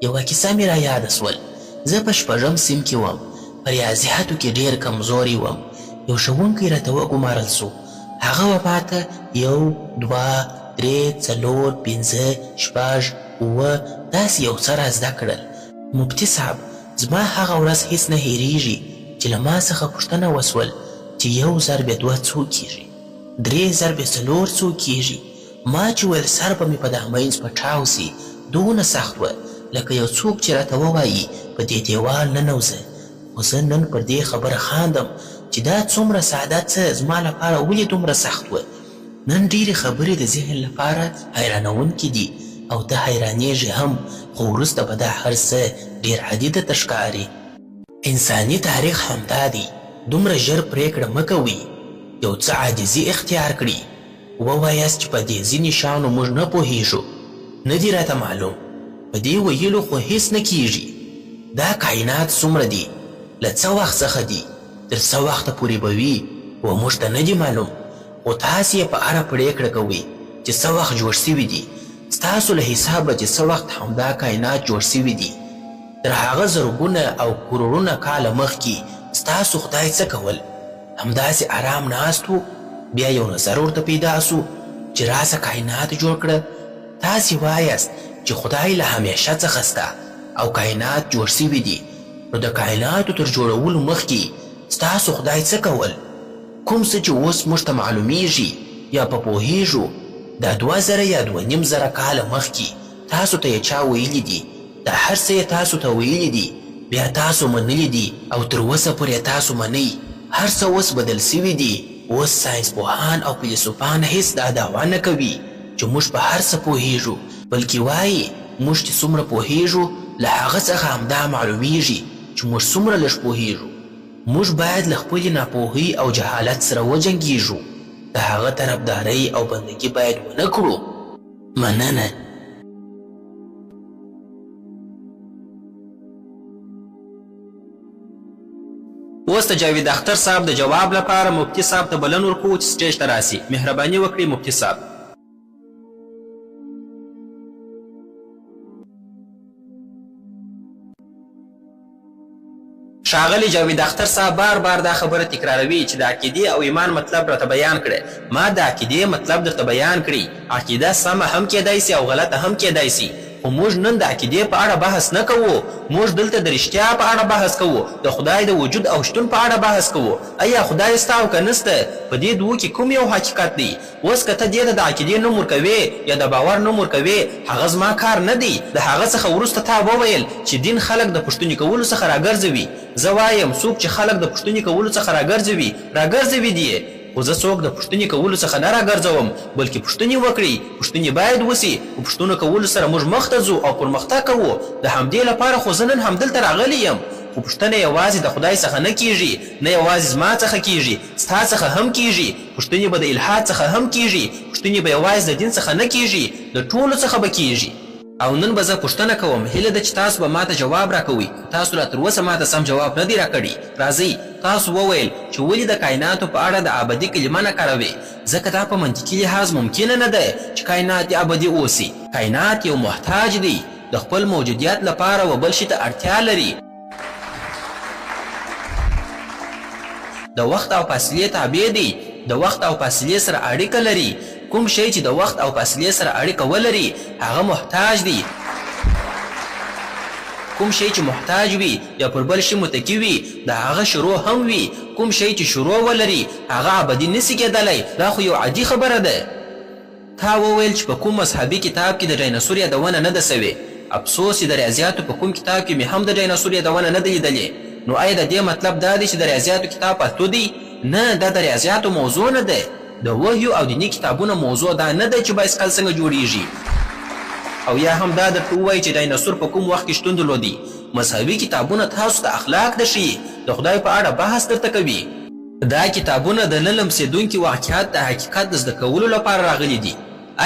یوه کیسه مې را یاده شول. زه په شپږم صنف کې وم، په ریاضیاتو کې ډېر کمزوری وم. یو ښوونکی راته وګمارل شو. هغه به ماته یو، دوه، درې، څلور، پنځه، شپږ، اووه داسې یو څه را زده کړل. مفتي صاحب زما هغه ورځ هیڅ نه هیریږي چې له ما څخه پوښتنه وشول چې یو ضرب دوه څو کیږي؟ درې ضرب څلور څو کیږي؟ ما چې ویل سر به مې په دا منځ پټاو سي، دونه سخت وه لکه یو څوک چې راته ووایي په دې دیوال ننوځه. خو زه نن پر دې خبره خاندم چې دا څومره ساده څه زما لپاره ولې دومره سخت وه. نن ډېرې خبرې د ذهن لپاره حیرانوونکې دي او ته حیرانېږې هم، خو وروسته به دا هر څه ډېر عادي درته ښکاري. انساني تاریخ همدا دی، دومره ژر پرېکړه مه کوئ، یو څه عاجزي اختیار کړئ، ووایاست چې په دې ځینې شیانو موږ نه پوهېږو، نه دي راته معلوم، په دې ویلو خو هېڅ نه کېږي. دا کاینات څومره دي، له څه وخت څخه دي، تر څه وخته پورې به وي، و موږ ته نه دي معلوم، خو تاسې یې په اړه پرېکړه کوئ چې څه وخت جوړ شوي دي. ستاسو له حسابه چې څه وخت همدا کاینات جوړ شوي دي، تر هغه زرګونه او کروړونه کاله مخکې ستاسو خدای څه کول؟ همداسې ارام ناست و، بیا یو نظر ورته پیدا شو چې راسه کاینات جوړ کړه. تاسې وایاست چې خدای له همیشه څخه سته او کاینات جوړ شوي دي، نو د کایناتو تر جوړولو مخکې ستاسو خدای څه کول؟ کوم څه چې اوس موږ ته معلومیږي یا په پوهیږو، دا 2000 یا 2500 کاله مخکې تاسو ته یې چا ویلي دي؟ دا هر څه یې تاسو ته ویلي دي، بیا تاسو منلي دي او تر اوسه پورې تاسو منئ. هر څه اوس بدل شوي دي. اوس ساینس پوهان او فیلسوفان هیڅ دا دعوه نه کوي چې موږ په هر څه پوهېږو، بلکې وايي، موږ چې څومره پوهېږو، له هغه څخه همدا معلومېږي چې موږ څومره لږ پوهېږو. موږ باید له خپلې ناپوهۍ او جهالت سره وجنګېږو، د هغه طرفدارۍ او بندګي باید ونه کړو. مننه. اوس د جاوید اختر صاحب د جواب لپاره مفتي صاحب ته بلن ورکوو چې سټیج ته راسي. مهرباني وکړئ مفتي صاحب. ښاغلی جاوید اختر صاحب بار بار دا خبره تکراروي چې د عقیدې او ایمان مطلب راته بیان کړه. ما د عقیدې مطلب درته بیان کړی. عقیده سمه هم کیدای سي او غلطه هم کیدای سي. خو موږ نن د عقیدې په اړه بحث نه کوو. موږ دلته د رښتیا په اړه بحث کوو، د خدای د وجود او شتون په اړه بحث کوو. ایا خدای سته او که نسته؟ په دې دوو کې کوم یو حقیقت دی؟ اوس که ته دې ته د عقیدې نوم ورکوې یا د باور نوم ورکوې، هغه زما کار نه دی. د هغه څخه وروسته تا وویل چې دین خلک د پوښتنې کولو څخه راګرځوي. زه وایم څوک چې خلک د پوښتنې کولو څخه راګرځوي، راګرځوي دې یې. خو زه څوک د پوښتنې کولو څخه نه راګرځوم، بلکې پوښتنې وکړئ، پوښتنې باید وشي، په پوښتنو کولو سره موږ مخته ځو او پرمختګ کوو، د همدې لپاره خو زه نن همدلته راغلی یم. خو پوښتنه یوازې د خدای څخه نه کیږي، نه یوازې زما څخه کیږي، ستا څخه هم کیږي، پوښتنې به د الحاد څخه هم کیږي، پوښتنې به یوازې د دین څخه نه کیږي، د ټولو څخه به کیږي. او نن به زه پوښتنه کوم، هیله ده چې تاسو به ماته جواب راکوئ، خو تاسو لا تر اوسه ماته سم جواب نه دی راکړی. راځئ، تاسو وویل چې ولې د کایناتو په اړه د ابدي کلمه نه کاروې؟ ځکه دا په منطقي لحاظ ممکنه نه ده چې کاینات دې ابدي اوسي. کاینات یو محتاج دی، د خپل موجودیت لپاره و بل شي ته اړتیا لري. د وخت او فاصلې تابع دی، د وخت او فاصلې سره اړیکه لري، کوم شی چې د وخت او فاصلې سره اړیکه ولري هغه محتاج دی، کوم شی چې محتاج وي یا پر بل شي متکي وي د هغه شروع هم وي، کوم شی چې شروع ولري هغه ابدي نسي کیدلای، دا خو یو عادي خبره ده. تا وویل چې په کوم مذهبي کتاب کې د ډایناسور یادونه نه ده شوې. افسوس چې د ریاضیاتو په کوم کتاب کې مې هم د ډایناسور یادونه نه ده لیدلې. نو ایا د دې مطلب دا دی چې د ریاضیاتو کتاب پالتو دی؟ نه، دا د ریاضیاتو موضوع نه ده. د وحیو او دیني کتابونو موضوع دا نه ده چې بایسکل څنګه جوړیږي او یا هم دا درته ووایي چې ډایناسور په کوم وخت کې شتون درلودی. مذهبي کتابونه تاسو ته اخلاق درښیي، د خدای په اړه بحث درته کوي. دا کتابونه د نه لمسېدونکي واقعیت د حقیقت د زده کولو لپاره راغلي دي.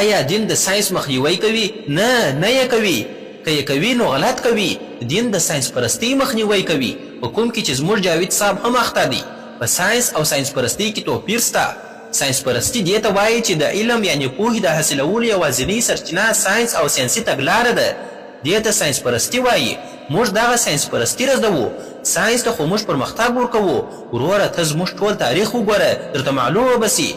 ایا دین د ساینس مخنیوی کوي؟ نه، نه یې کوي. که یې کوي نو غلط کوي. دین د ساینس پرستۍ مخنیوی کوي، په کوم کې چې زموږ جاوید صاحب هم اخته دی. په ساینس او ساینس پرستۍ کې توپیر شته. ساینس پرستي دې ته وایي چې د علم یعنې پوهې د حاصلولو یوازینۍ سرچینه ساینس او ساینسي تګلاره ده. دې ته ساینس پرستي وايي. موږ دغه ساینس پرستي ردوو. ساینس ته خو موږ پرمختګ ورکوو. وروره ته زموږ ټول تاریخ وګوره درته معلومه به شي.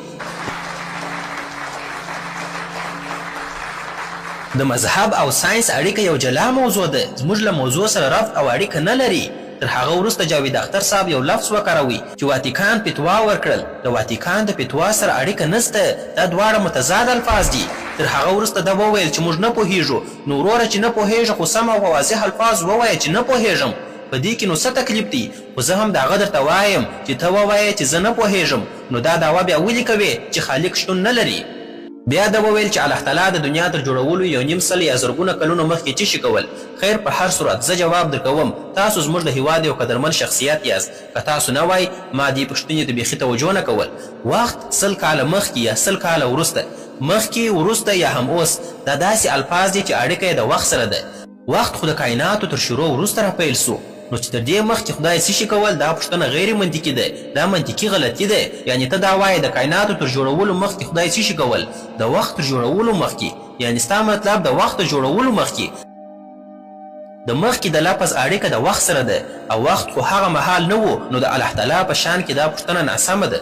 د مذهب او ساینس اړیکه یو جلا موضوع ده، زموږ له موضوع سره ربط او اړیکه نه لري. تر هغه وروسته جاوید اختر صاحب یو لفظ وکاروی چې واتیکان فتوا ورکړل، د واتیکان د فتوا سره اړیکه نشته، دا دواړه متضاد الفاظ دي. تر هغه وروسته ده وویل چې موږ نه پوهیږو، نو وروره چې نه پوهیږې خو سم او په واضح الفاظ ووایه چې نه پوهیږم، په دې کې نو څه تکلیف دی، خو زه هم د هغه درته وایم چې ته ووایه چې زه نه پوهیږم، نو دا دعوه بیا ولې کوې چې خالق شتون نه لري؟ بیا ده وویل چې الله تعالی د دنیا تر جوړولو یو نیم سل یا زرګونه کلونه مخکې څه شي کول؟ خیر په هر صورت زه جواب درکوم، تاسو زموږ د هیواد یو قدرمن شخصیت یاست، که تاسو نه وای ما دې پوښتنې ته بیخي توجه نه کول. وخت 100 کاله مخکې یا 100 کاله وروسته، مخکې، وروسته یا هم اوس، دا داسې الفاظ دي چې اړیکه یې د وخت سره ده. وخت خو د کایناتو تر شروع وروسته راپیل شو، نو چې تر دې مخکې خدای څه شي کول دا پوښتنه غیر منطقي ده، دا منطقي غلطي ده. یعنې ته دا وایې د کایناتو تر جوړولو مخکې خدای څه شي کول، د وخت تر جوړولو مخکې، یعنې ستا مطلب د وخت تر جوړولو مخکې. د مخکې د لفظ اړیکه د وخت سره ده او وخت خو هغه مهال نه وو، نو د الله تعالی په شان کې دا پوښتنه ناسمه ده.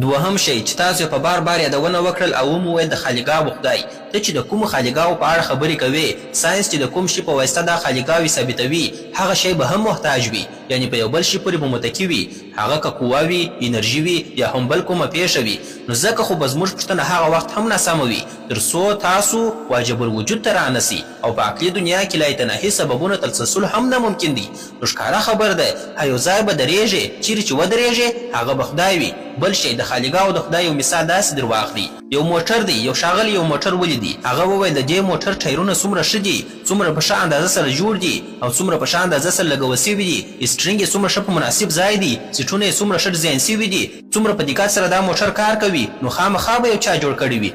دوهم شی چې تاسو یې په بار بار یادونه وکړل او ومو ویل د خالیګاه خدای، ته چې د کومو خالیګاوو په اړه خبرې کوې، ساینس چې د کوم شي په واسطه دا خالیګاوې ثابتوي، هغه شی به هم محتاج وي، یعنې په یو بل شي پورې به متکي وي، هغه که قوه وي، انرژي وي یا هم بل کومه پېښه وي. نو ځکه خو به زموږ پوښتنه هغه وخت هم ناسمه وي، تر څو تاسو واجب الوجود ته رانه شئ او په عقلي دنیا کې لایتناهي سببونو تسلسل هم ناممکن دی. نو ښکاره خبره ده، یو ځای به درېږې، چیرې چې ودرېږې هغه به خدای وي. بل شی، د خالیګاو د خدای یو مثال داسې در واخلي. یو موټر دی، یو ښاغلی یو موټر ولیدی، هغه وویل د دې موټر ټایرونه څومره ښه دي، څومره په ښه اندازه سره جوړ دي او څومره په ښه اندازه سره لګول شوي دي، سټرینګ یې څومره ښه په مناسب ځای دی، سیټونه یې څومره ښه ډیزاین شوي دي، څومره په دقت سره دا موټر کار کوي، نو خامخا به یو چا جوړ کړی وي.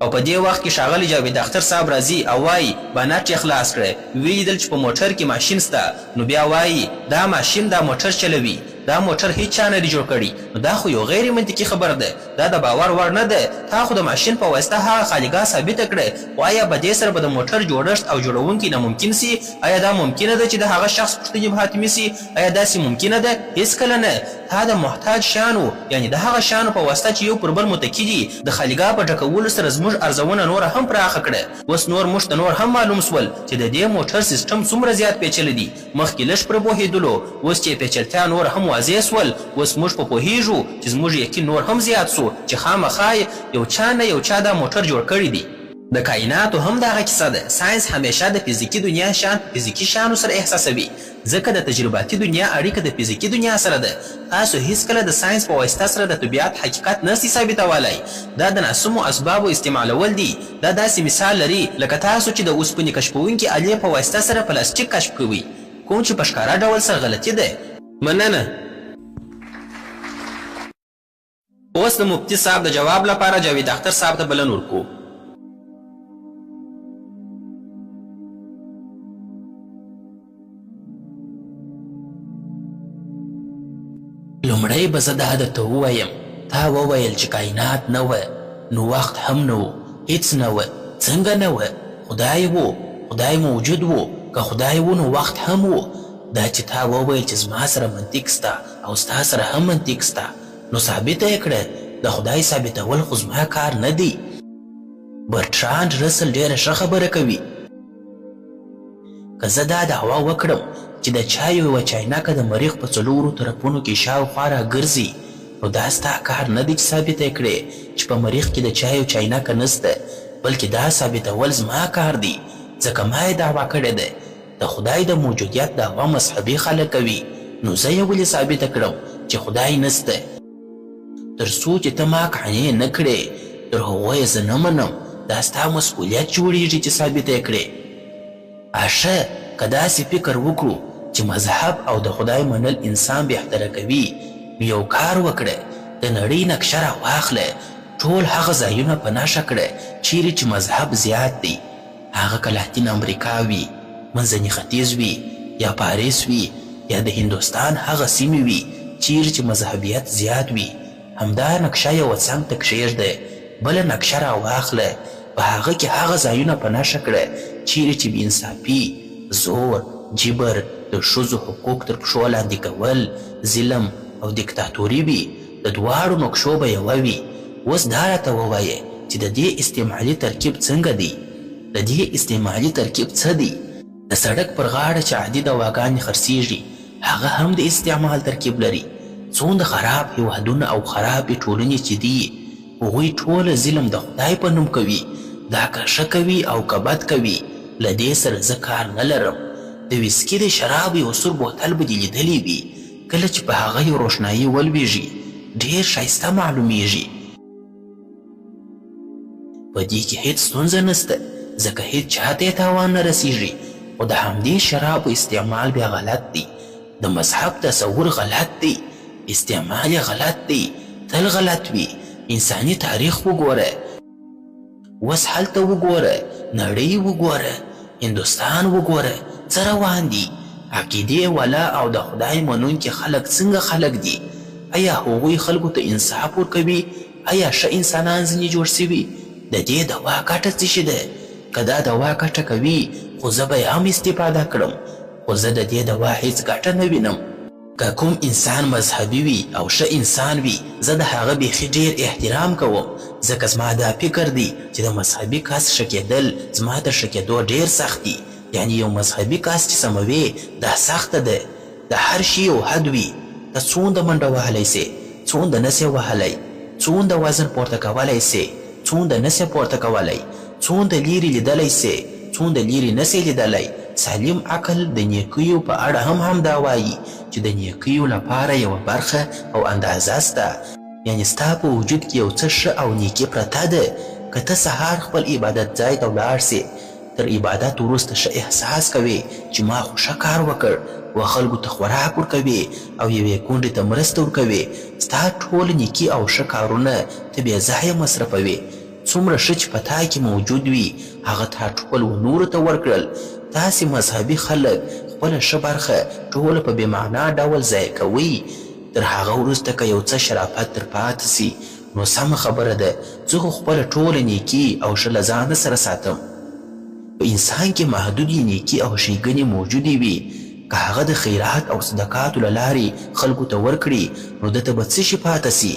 او په دې وخت کې ښاغلی جاوید اختر صاحب راځي او وایي بانټ یې خلاص کړی، ویې لیدل چې په موټر کې ماشین شته، نو بیا وایي دا ماشین دا موټر چلوي، دا موټر هیچا نه دی جوړ کړی. نو دا خو یو غیر منطقي خبره ده، دا د باور وړ نه ده. تا خو د ماشین په واسطه هغه خالیګاه ثابته کړه، خو آیا به دې سره به د موټر جوړښت او جوړونکی ناممکن سي؟ آیا دا ممکنه ده چې د هغه شخص پوښتنې به حتمي سي؟ آیا داسې ممکنه ده؟ هیڅکله نه. تا د محتاج شیانو، یعنې د هغه شیانو په واسطه چې یو پر بل متکي دي، د خالیګاه په ډکولو سره زموږ ارزونه نوره هم پراخه کړه. اوس نور موږ ته نور هم معلوم شول چې د دې موټر سیستم څومره زیات پیچلی دی. مخکې لږ پرې پوهېدلو، اوس چې پیچلتیا نوره هم واضح شول، اوس موږ په پوهېږو چې زموږ یقین نور هم زیات شو چې خامخا یو چا نه یو چا دا موټر جوړ کړی دی. د کائناتو هم دغه کیسه ده. ساینس همیشه د فزیکي دنیا شیان په فزیکي شیانو سره احساسوي، ځکه د تجرباتي دنیا اړیکه د فزیکي دنیا سره ده. تاسو هیڅکله د ساینس په واسطه سره د طبیعت حقیقت نشئ ثابتولای. دا د ناسمو اسبابو استعمالول دي. دا داسې مثال لري لکه تاسو چې د اوسپنې کشفوونکې الې په واسطه سره پلاستیک کشف کوئ، کوم چې په ښکاره ډول سره غلطي ده. مننه. اوس د مفتي صاحب د جواب لپاره جاوید اختر صاحب ته بلنه ورکوو. لومړی به زه دا درته ووایم، تا وویل چې کائنات نه وه، نو وخت هم نه و، هیڅ نه وه. څنګه نه وه؟ خدای و، خدای موجود و. که خدای و نو وخت هم و. دا چې تا وویل چې زما سره منطق سته او ستا سره هم منطق سته، نو ثابته یې کړه. د خدای ثابتول خو زما کار نه دی. برټراند رسل ډېره ښه خبره کوي. که زه دا دعوه وکړم چې د چایو یوه چاینکه د مریخ په څلورو طرفونو کې شاوخوا راګرځي، نو دا ستا کار نه دی چې ثابته یې کړې چې په مریخ کې د چایو چاینکه نشته، بلکې دا ثابتول زما کار دی، ځکه ما یې دعوه کړې ده. د خدای د موجودیت دعوه مذهبي خلک کوي، نو زه یې ولې ثابته کړم چې خدای نشته؟ تر څو چې ته ما قانع نه کړې، تر هغو یې زه نه منم. دا ستا مسؤلیت جوړیږي چې ثابته یې کړې. ښه، که داسې فکر وکړو چې مذهب او د خدای منل انسان بهتره کوي، نو یو کار وکړه، د نړۍ نقشه راواخله، ټول هغه ځایونه په نښه کړه چیرې چې مذهب زیات دی، هغه که لاتین امریکا وي، منځني ختیځ وي، یا پاریس وي، یا د هندوستان هغه سیمې وي چیرې چې مذهبیت زیات وي. همدا نقشه یوه څنګ ته کښېږده، بله نقشه راواخله، په هغه کې هغه ځایونه په نښه کړه چیرې چې بې انصافي، زور، جبر، د ښځو حقوق تر پښو لاندې کول، ظلم او دیکتاتوري وي. د دواړو نقشو به یوه وي. اوس دا راته ووایه چې د دې استعمالي ترکیب څنګه دی؟ د دې استعمالي ترکیب څه دی؟ د سړک پر غاړه چې عادي دواګانې خرڅیږي، هغه هم د استعمال ترکیب لري. څومره خراب هیوادونه او خرابې ټولنې چې دي، هغوی ټوله ظلم د خدای په نوم کوي. دا که ښه کوي او که بد کوي، له دې سره زه کار نه لرم. د ویسکي د شرابو یو سور بوتل به دې لیدلی وي، کله چې په هغه یو روښنایي ولویږي، ډېر ښایسته معلومیږي. په دې کې هیڅ ستونزه نشته، ځکه هیڅ چاته یې تاوان نه رسیږي. خو د همدې شرابو استعمال بیا غلط دی. د مذهب تصور غلط دی، استعمال یې غلط دی، تل غلط وي. انساني تاریخ وګوره، اوس هلته وګوره، نړۍ وګوره، هندوستان وګوره، څه روان دي. عقیدې والا او د خدای منونکي خلک څنګه خلک دي؟ آیا هغوی خلکو ته انصاف ورکوي؟ آیا ښه انسانان ځینې جوړ شوي؟ د دې دوا ګټه څه شي ده؟ که دا دوا ګټه کوي، خو زه به یې هم استفاده کړم، خو زه د دې دوا هیڅ ګټه نه وینم. که کوم انسان مذهبي وي او ښه انسان وي، زه د هغه بیخي ډېر احترام کوم، ځکه زما دا فکر دی چې د مذهبي کس ښه کېدل زما تر ښه کېدو ډېر سخت دي، یعنې یو مذهبي کس چې سموې دا سخته ده، د هر شي یو حد وي، ته څونده منډه وهلی شې، څونده نه شې وهلی، څونده وزن پورته کولی شې، څونده نه شې پورته کولی، څونده لیرې لیدلی شې، څونده لیرې نه شې لیدلی، سالم عقل د نیکیو په اړه هم همدا وایي چې د نیکیو لپاره یوه برخه او اندازه شته، یعنې ستا په وجود کې یو څه ښه او نیکي پرته ده، که ته سهار خپل عبادت ځای ته ولاړ شې، تر عبادت وروسته ښه احساس کوې چې ما خو ښه کار وکړ، و خلکو ته خوراک ورکوې او یوې کونډې ته مرسته ورکوې، ستا ټوله نیکي او ښه کارونه ته بې ځایه مصرفوې، څومره ښه چې په تا کې موجود وي هغه تا ټول و نورو ته ورکړل، تاسې مذهبي خلک خپله ښه برخه ټوله په بې معنا ډول ضایع کوئ، تر هغه وروسته که یو څه شرافت در پاتې شي نو سمه خبره ده، زه خو خپله ټوله نیکي او ښه له ځانه سره ساتم. په انسان کې محدودې نیکي او ښیګنې موجودې وي، که هغه د خیرات او صدقاتو له لارې خلکو ته ورکړي نو ده ته به څه شي پاته شي؟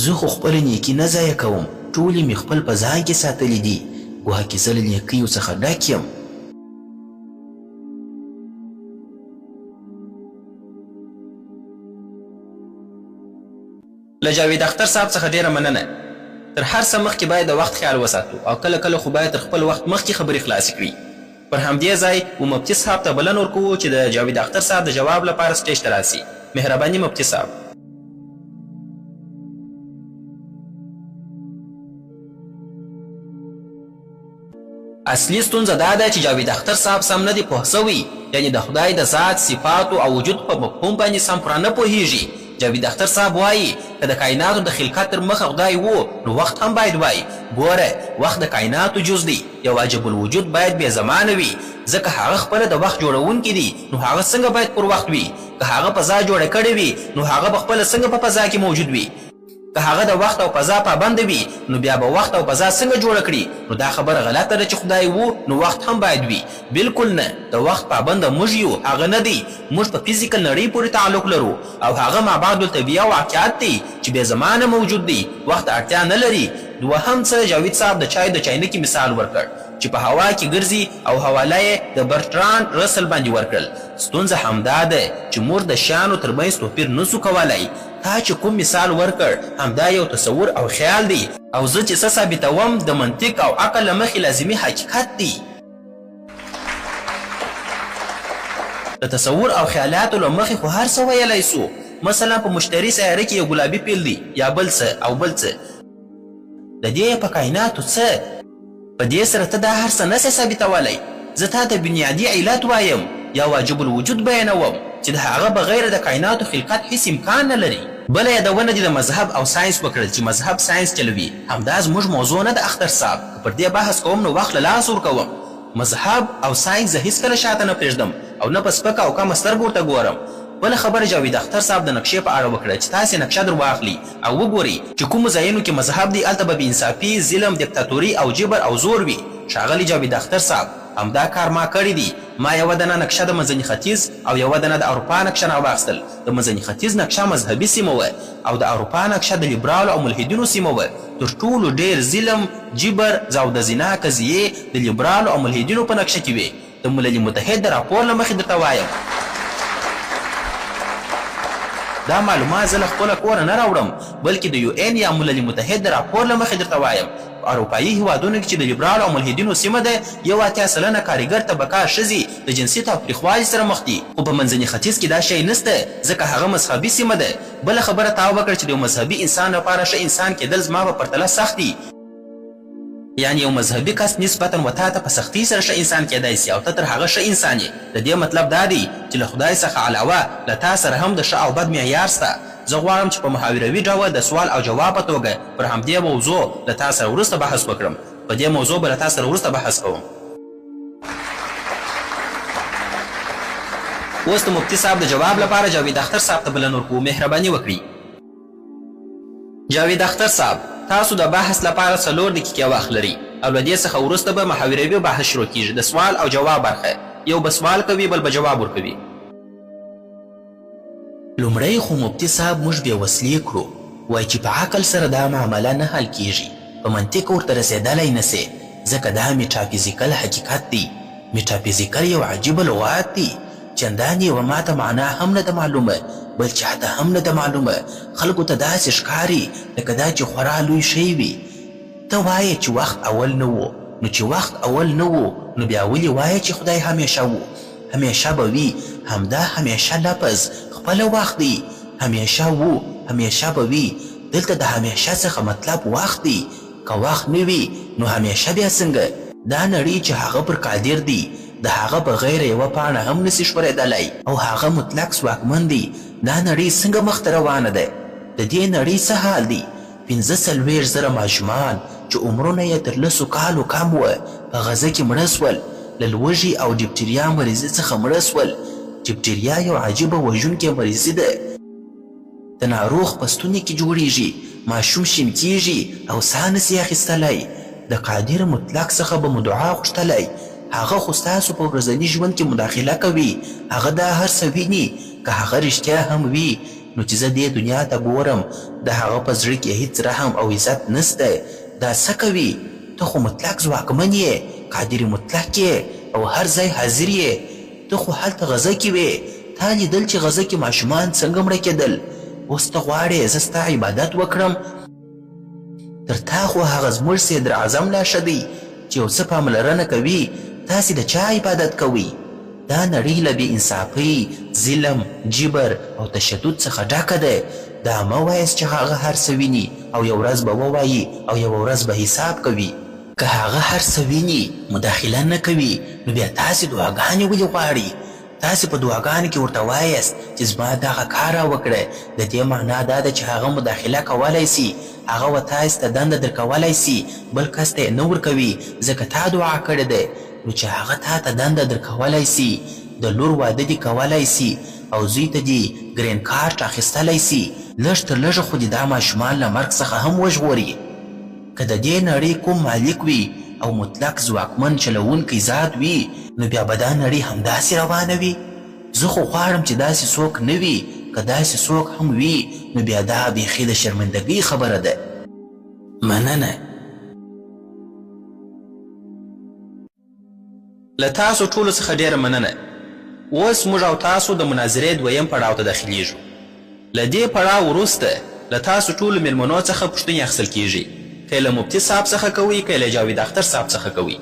زه خو خپله نیکي نه ضایع کوم، ټولې مې خپل په ځان کې ساتلې دي، ګواکې زه له نیکیو څخه ډک یم. له جاوید اختر صاحب څخه ډیره مننه. تر هر څه مخکې باید د وخت خیال وساتو او کله کله خو باید تر خپل وخت مخکې خبرې خلاصې کړي. پر همدې ځای و مفتي صاحب ته بلنه ورکوو چې د جاوید اختر صاحب د جواب لپاره سټیج ته راسي. مهرباني مفتي صاحب. اصلي ستونزه دا ده چې جاوید اختر صاحب سم نه دی پوه شوی، یعنې د خدای د ذات، صفاتو او وجود په مفهوم باندې سم پوره نه پوهیږي. جاوید اختر صاحب وايي، که د کایناتو د خلقت تر مخه خدای وو، نو وخت هم باید وای. ګوره، وخت د کایناتو جز دی، یو واجب الوجود باید بې زمانه وي، ځکه هغه خپله د وخت جوړونکی دی، نو هغه څنګه باید پر وخت وي؟ که هغه فضا جوړه کړې وي، نو هغه به خپله څنګه په فضا کې موجود وي؟ که هغه د وخت او فضا پابند وي، نو بیا به وخت او فضا څنګه جوړه کړي؟ نو دا خبره غلطه ده چې خدای وو، نو وخت هم باید وي. بلکل نه، د وخت پابند موږ یو، هغه نه دی. موږ په فزیکل نړۍ پورې تعلق لرو او هغه مابعد الطبیعه واقعیت دی چې بې زمانه موجود دی، وخت ته اړتیا نه لري. دوهم څه، جاوید صاحب د چایو د چاینکې مثال ورکړ چې په هوا کې ګرځي او حواله یې د برټرانډ رسل باندې ورکړل. ستونزه همدا ده چې موږ د شیانو تر منځ توپیر نه شو کولای. تا چې کوم مثال ورکړ همدا یو تصور او خیال دی او زه چې څه ثابتوم د منطق او عقل له مخې لازمي حقیقت دی. د تصور او خیالاتو له مخې خو هر څه ویلای شو، مثلا په مشتري سیاره کې یو ګلابي فیل دی یا بل څه او بل څه. د دې په کایناتو څه؟ په دې سره ته دا هر څه نه شې ثابتولی. زه تا ته بنیادي علت وایم یا واجب الوجود بیانوم چې د هغه بغیر د کایناتو خلقت هیڅ امکان نه لري. بله یادونه دې د مذهب او ساینس وکړل چې مذهب ساینس چلوي. همدا زموږ موضوع نه ده اختر صاحب، که پر دې بحث کوم نو وخت له لاسه ورکوم. مذهب او ساینس زه هیڅکله شاته نه پریږدم او نه په سپکه او کمه سترګه ورته ګورم. بله خبره جاوید اختر صاحب د نقشې په اړه وکړه چې تاسې نقشه در واخلي او وګورئ چې کومو ځایونو کې مذهب دی هلته به بې انصافي، ظلم، دیکتاتوري او جبر او زور وي. ښاغلی جاوید اختر صاحب همدا کار ما کړی دی. ما یوه دنه نقشه د منځني ختیځ او یوه دنه د اروپا نقشه راواخیستل. د منځني ختیځ نقشه مذهبي سیمه وه او د اروپا نقشه د لیبرالو او ملحدینو سیمه وه. تر ټولو ډېر ظلم، جبر، او د زنا قضیې د لیبرالو او ملحدینو په نقشه کې وې. د ملل متحد د راپور له مخې درته وایم. دا معلومات زه له خپله کوره نه راوړم، بلکې د یو این یا ملل متحد د راپور له مخې درته وایم. په اروپايي هېوادونو کې چې د لیبرالو او ملحدینو سیمه ده، 81% کاریګر طبقه ښځې د جنسي تاوتریخوالي سره مخ دي. خو په منځني ختیځ کې دا شی نشته، ځکه هغه مذهبي سیمه ده. بله خبره تا وکړه چې د یو مذهبي انسان لپاره ښه انسان کېدل زما په پرتله سخت دي. یعنې یو مذهبي کس نسبتاً و تا ته په سختۍ سره ښه انسان کېدای شي او ته تر هغه ښه انسان یې. د دې مطلب دا دی چې له خدای څخه علاوه له تا سره هم د ښه او بد معیار شته. زه غواړم چې په محاوروي ډول د سوال او جواب په توګه پر همدې موضوع له تا سره وروسته بحث وکړم. په دې موضوع به له تا سره وروسته بحث کوم. اوس د مفتي صاحب د جواب لپاره جاوید اختر صاحب ته بلنه ورکوو. مهرباني وکړئ. جاوید اختر صاحب، تاسو د بحث لپاره څلور دقیقې وخت لرئ او له دې څخه وروسته به محاوروي بحث شروع کیږي، د سوال او جواب برخه، یو به سوال کوي بل به جواب ورکوي. لومړی خو مفتي صاحب موږ بې وسلې کړو، وایي چې په عقل سره دا معامله نه حل کیږي، په منطق ورته رسېدلای نه سې، ځکه دا میټافزیکل حقیقت دی. میټافزیکل یو عجیبه لغات دی، چندانې یوه ماته معنا هم نه ده معلومه، بل چاته هم نه ده معلومه، خلکو ته داسې ښکاري لکه دا چې خورا لوی شی وي. ته وایې چې وخت اول نه وو، نو چې وخت اول نه وو نو بیا ولې وایې چې خدای همیشه وو؟ همیشه به وي، همدا همیشه لفظ خپله وخت دی، همیشه وو، همیشه به وي، دلته د همیشه څخه مطلب وخت دی، که وخت نه وي نو همیشه بیا څنګه؟ دا نړۍ چې هغه پر قادر دی، د هغه بغیر یوه پاڼه هم نسي ښورېدلای او هغه مطلق ځواکمن دی، دا نړۍ څنګه مخته روانه ده؟ د دې نړۍ څه حال دی؟ 45 زره ماشومان چې عمرونه یې تر 10 کالو کم وه په غزه کې مړه سول، له لوږې او ډیپټریا مریضي څخه مړه سول. ډیپټریا یو عجیبه وژونکې مریضي ده، د ناروغ په ستوني کې جوړیږي، ماشوم شین کیږي او ساه نسي اخیستلای. د قادر مطلق څخه به مو دعا غوښتلای، هغه خو ستاسو په ورځني ژوند کې مداخله کوي، هغه دا هر څه ویني. که هغه رښتیا هم وي نو چې زه دې دنیا ته ګورم د هغه په زړه کې هیڅ رحم او عزت نسته. دا څه کوي؟ ته خو مطلق ځواکمن یې، قادر مطلق یې او هر ځای حاضر یې. ته خو هلته غزه کې وې، تا لیدل چې غزه کې ماشومان څنګه مړه کېدل. اوس ته غواړې زه ستا عبادت وکړم؟ تر تا خو هغه زموږ صدراعظم لا ښه دی چې یو څه پاملرنه کوي. تاسې د چا عبادت کوئ؟ دا نړۍ له بې انصافۍ، ظلم، جبر او تشدد څخه ډکه ده. دا مه وایاست چې هغه هر څه ویني او یو ورځ به ووایي او یوه ورځ به حساب کوي. که هغه هر څه ویني، مداخله نه کوي، نو بیا تاسې دعاګانې ولې غواړئ؟ تاسې په دعاګانو کې ورته وایاست چې زما دغه کار راوکړه. د دې معنا دا ده چې هغه مداخله کولای سي، هغه و تاسې ته دنده درکولای سي، بل کس ته یې نه ورکوي، ځکه تا دعا کړې ده. نو چې هغه تا ته دنده درکولای سي، د لور واده دې کولای سي او زوی ته دې ګرین کارت اخیستلای سي، لږ تر لږه خو دې دا ماشومان له مرګ څخه هم وژغوري. که د دې نړۍ کوم مالک وي او مطلق ځواکمن چلوونکی ذات وي، نو بیا به دا نړۍ همداسې روانه وي؟ زه خو غواړم چې داسې څوک نه وي، که داسې څوک هم وي نو بیا دا بیخي د شرمندګۍ خبره ده. مننه. له تاسو ټولو څخه ډېره مننه. اوس موږ او تاسو د مناظرې دویم پړاو ته داخلېږو. له دې پړاو وروسته له تاسو ټولو مېلمنو څخه پوښتنې اخیستل کېږي، که یې له مفتي صاحب څخه کوئ، که یې له جاوید اختر صاحب څخه کوئ.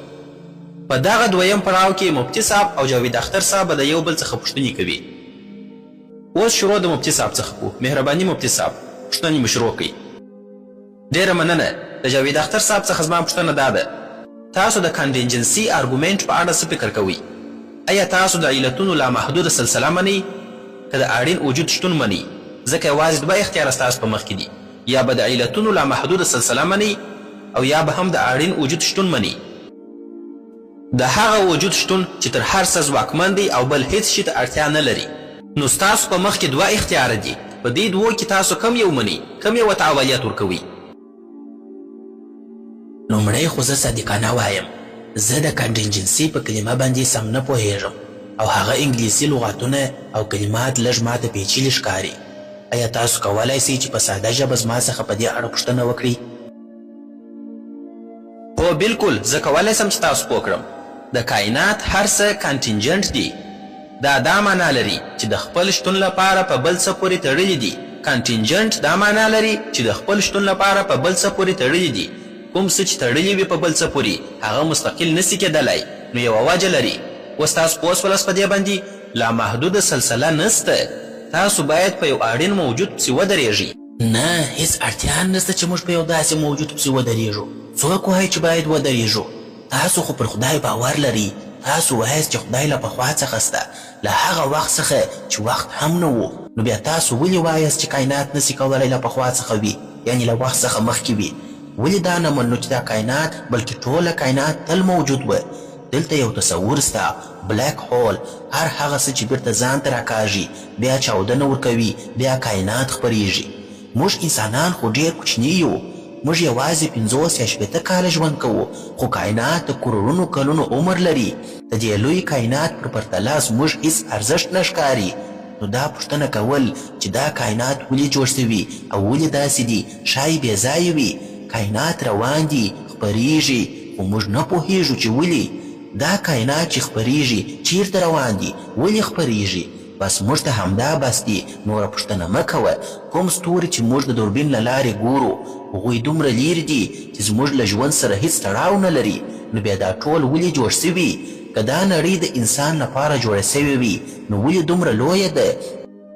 په دغه دویم پړاو کې مفتي صاحب او جاوید اختر صاحب به د یو بل څخه پوښتنې کوي. اوس شروع د مفتي صاحب څخه کوو. مهرباني مفتي صاحب، پوښتنې مو شروع کړئ. ډېره مننه. د جاوید اختر صاحب څخه زما پوښتنه دا ده، تاسو د کانټینجنسي ارګومنټ په اړه څه فکر کوئ؟ ایا تاسو د علتونو لامحدوده سلسله منئ که د اړین وجود شتون منئ؟ ځکه یوازې دوه اختیاره ستاسو په مخ کې دي، یا به د علتونو لامحدوده سلسله منئ او یا به هم د اړین وجود شتون منئ. د هغه وجود شتون چې تر هر څه ځواکمن دی او بل هیڅ شي ته اړتیا نه لري. نو ستاسو په مخ کې دوه اختیاره دي، په دې دوو کې تاسو کوم یو منئ، کوم یوه ته اولیت ورکوئ؟ لومړی خو زه صادقانه وایم، زه د کانټینجنسي په کلمه باندې سم نه پوهیږم او هغه انګلیسي لغاتونه او کلمات لږ ماته پیچلي ښکاري. ایا تاسو کولای شئ چې په ساده ژبه زما څخه په دې اړه پوښتنه وکړئ؟ هو بلکل، زه کولای شم چې تاسو پوه کړم. د کاینات هر څه کانټینجنټ دي. دا دا معنا لري چې د خپل شتون لپاره په بل څه پورې تړلي دي. کانټینجنټ دا معنا لري چې د خپل شتون لپاره په بل څه پورې تړلي دي. کوم څه چې تړلي وي په بل څه پورې، هغه مستقل نه شي کېدلای، نو یوه وجه لري. اوس تاسو پوه شولاست په دې باندې؟ لامحدوده سلسله نشته. تاسو باید په یو اړین موجود پسې ودرېږئ. نه، هیڅ اړتیا نشته چې موږ په یو داسې موجود پسې ودرېږو. څوک وایي چې باید ودرېږو؟ تاسو خو پر خدای باور لرئ. تاسو وایاست چې خدای له پخوا څخه شته، له هغه وخت څخه چې وخت هم نه و. نو بیا تاسو ولې وایاست چې کاینات نشي کولی له پخوا څخه وي، یعنې له وخت څخه مخکې وي؟ ولې دا نه منو چې دا کاینات، بلکې ټوله کاینات تل موجود وه؟ دلته یو تصور شته، بلک هول، هر هغه څه چې بیرته ځان ته راکاږي، بیا چاودنه ورکوي، بیا کاینات خپریږي. موږ انسانان خو ډېر کوچني یو، موږ یوازې 50 یا 60 کاله ژوند کوو، خو کاینات د کروړونو کلونو عمر لري. د دې لوی کاینات پر پرتله زموږ هیڅ ارزښت نه ښکاري. نو دا پوښتنه کول چې دا کاینات ولې جوړ شوي او ولې داسې دي، ښایي بې ځایه وي. کاینات روان دي، خپریږي، خو موږ نه پوهیږو چې ولې؟ دا کاینات چې خپریږي چیرته روان دي؟ ولې خپریږي؟ بس موږ ته همدا بس دي، نوره پوښتنه مه کوه. کوم ستوري چې موږ د دوربین له لارې ګورو، هغوی دومره لیرې دي چې زموږ له ژوند سره هیڅ تړاو نه لري، نو بیا دا ټول ولې جوړ شوي؟ که دا نړۍ د انسان لپاره جوړه شوې وي، نو ولې دومره لویه ده؟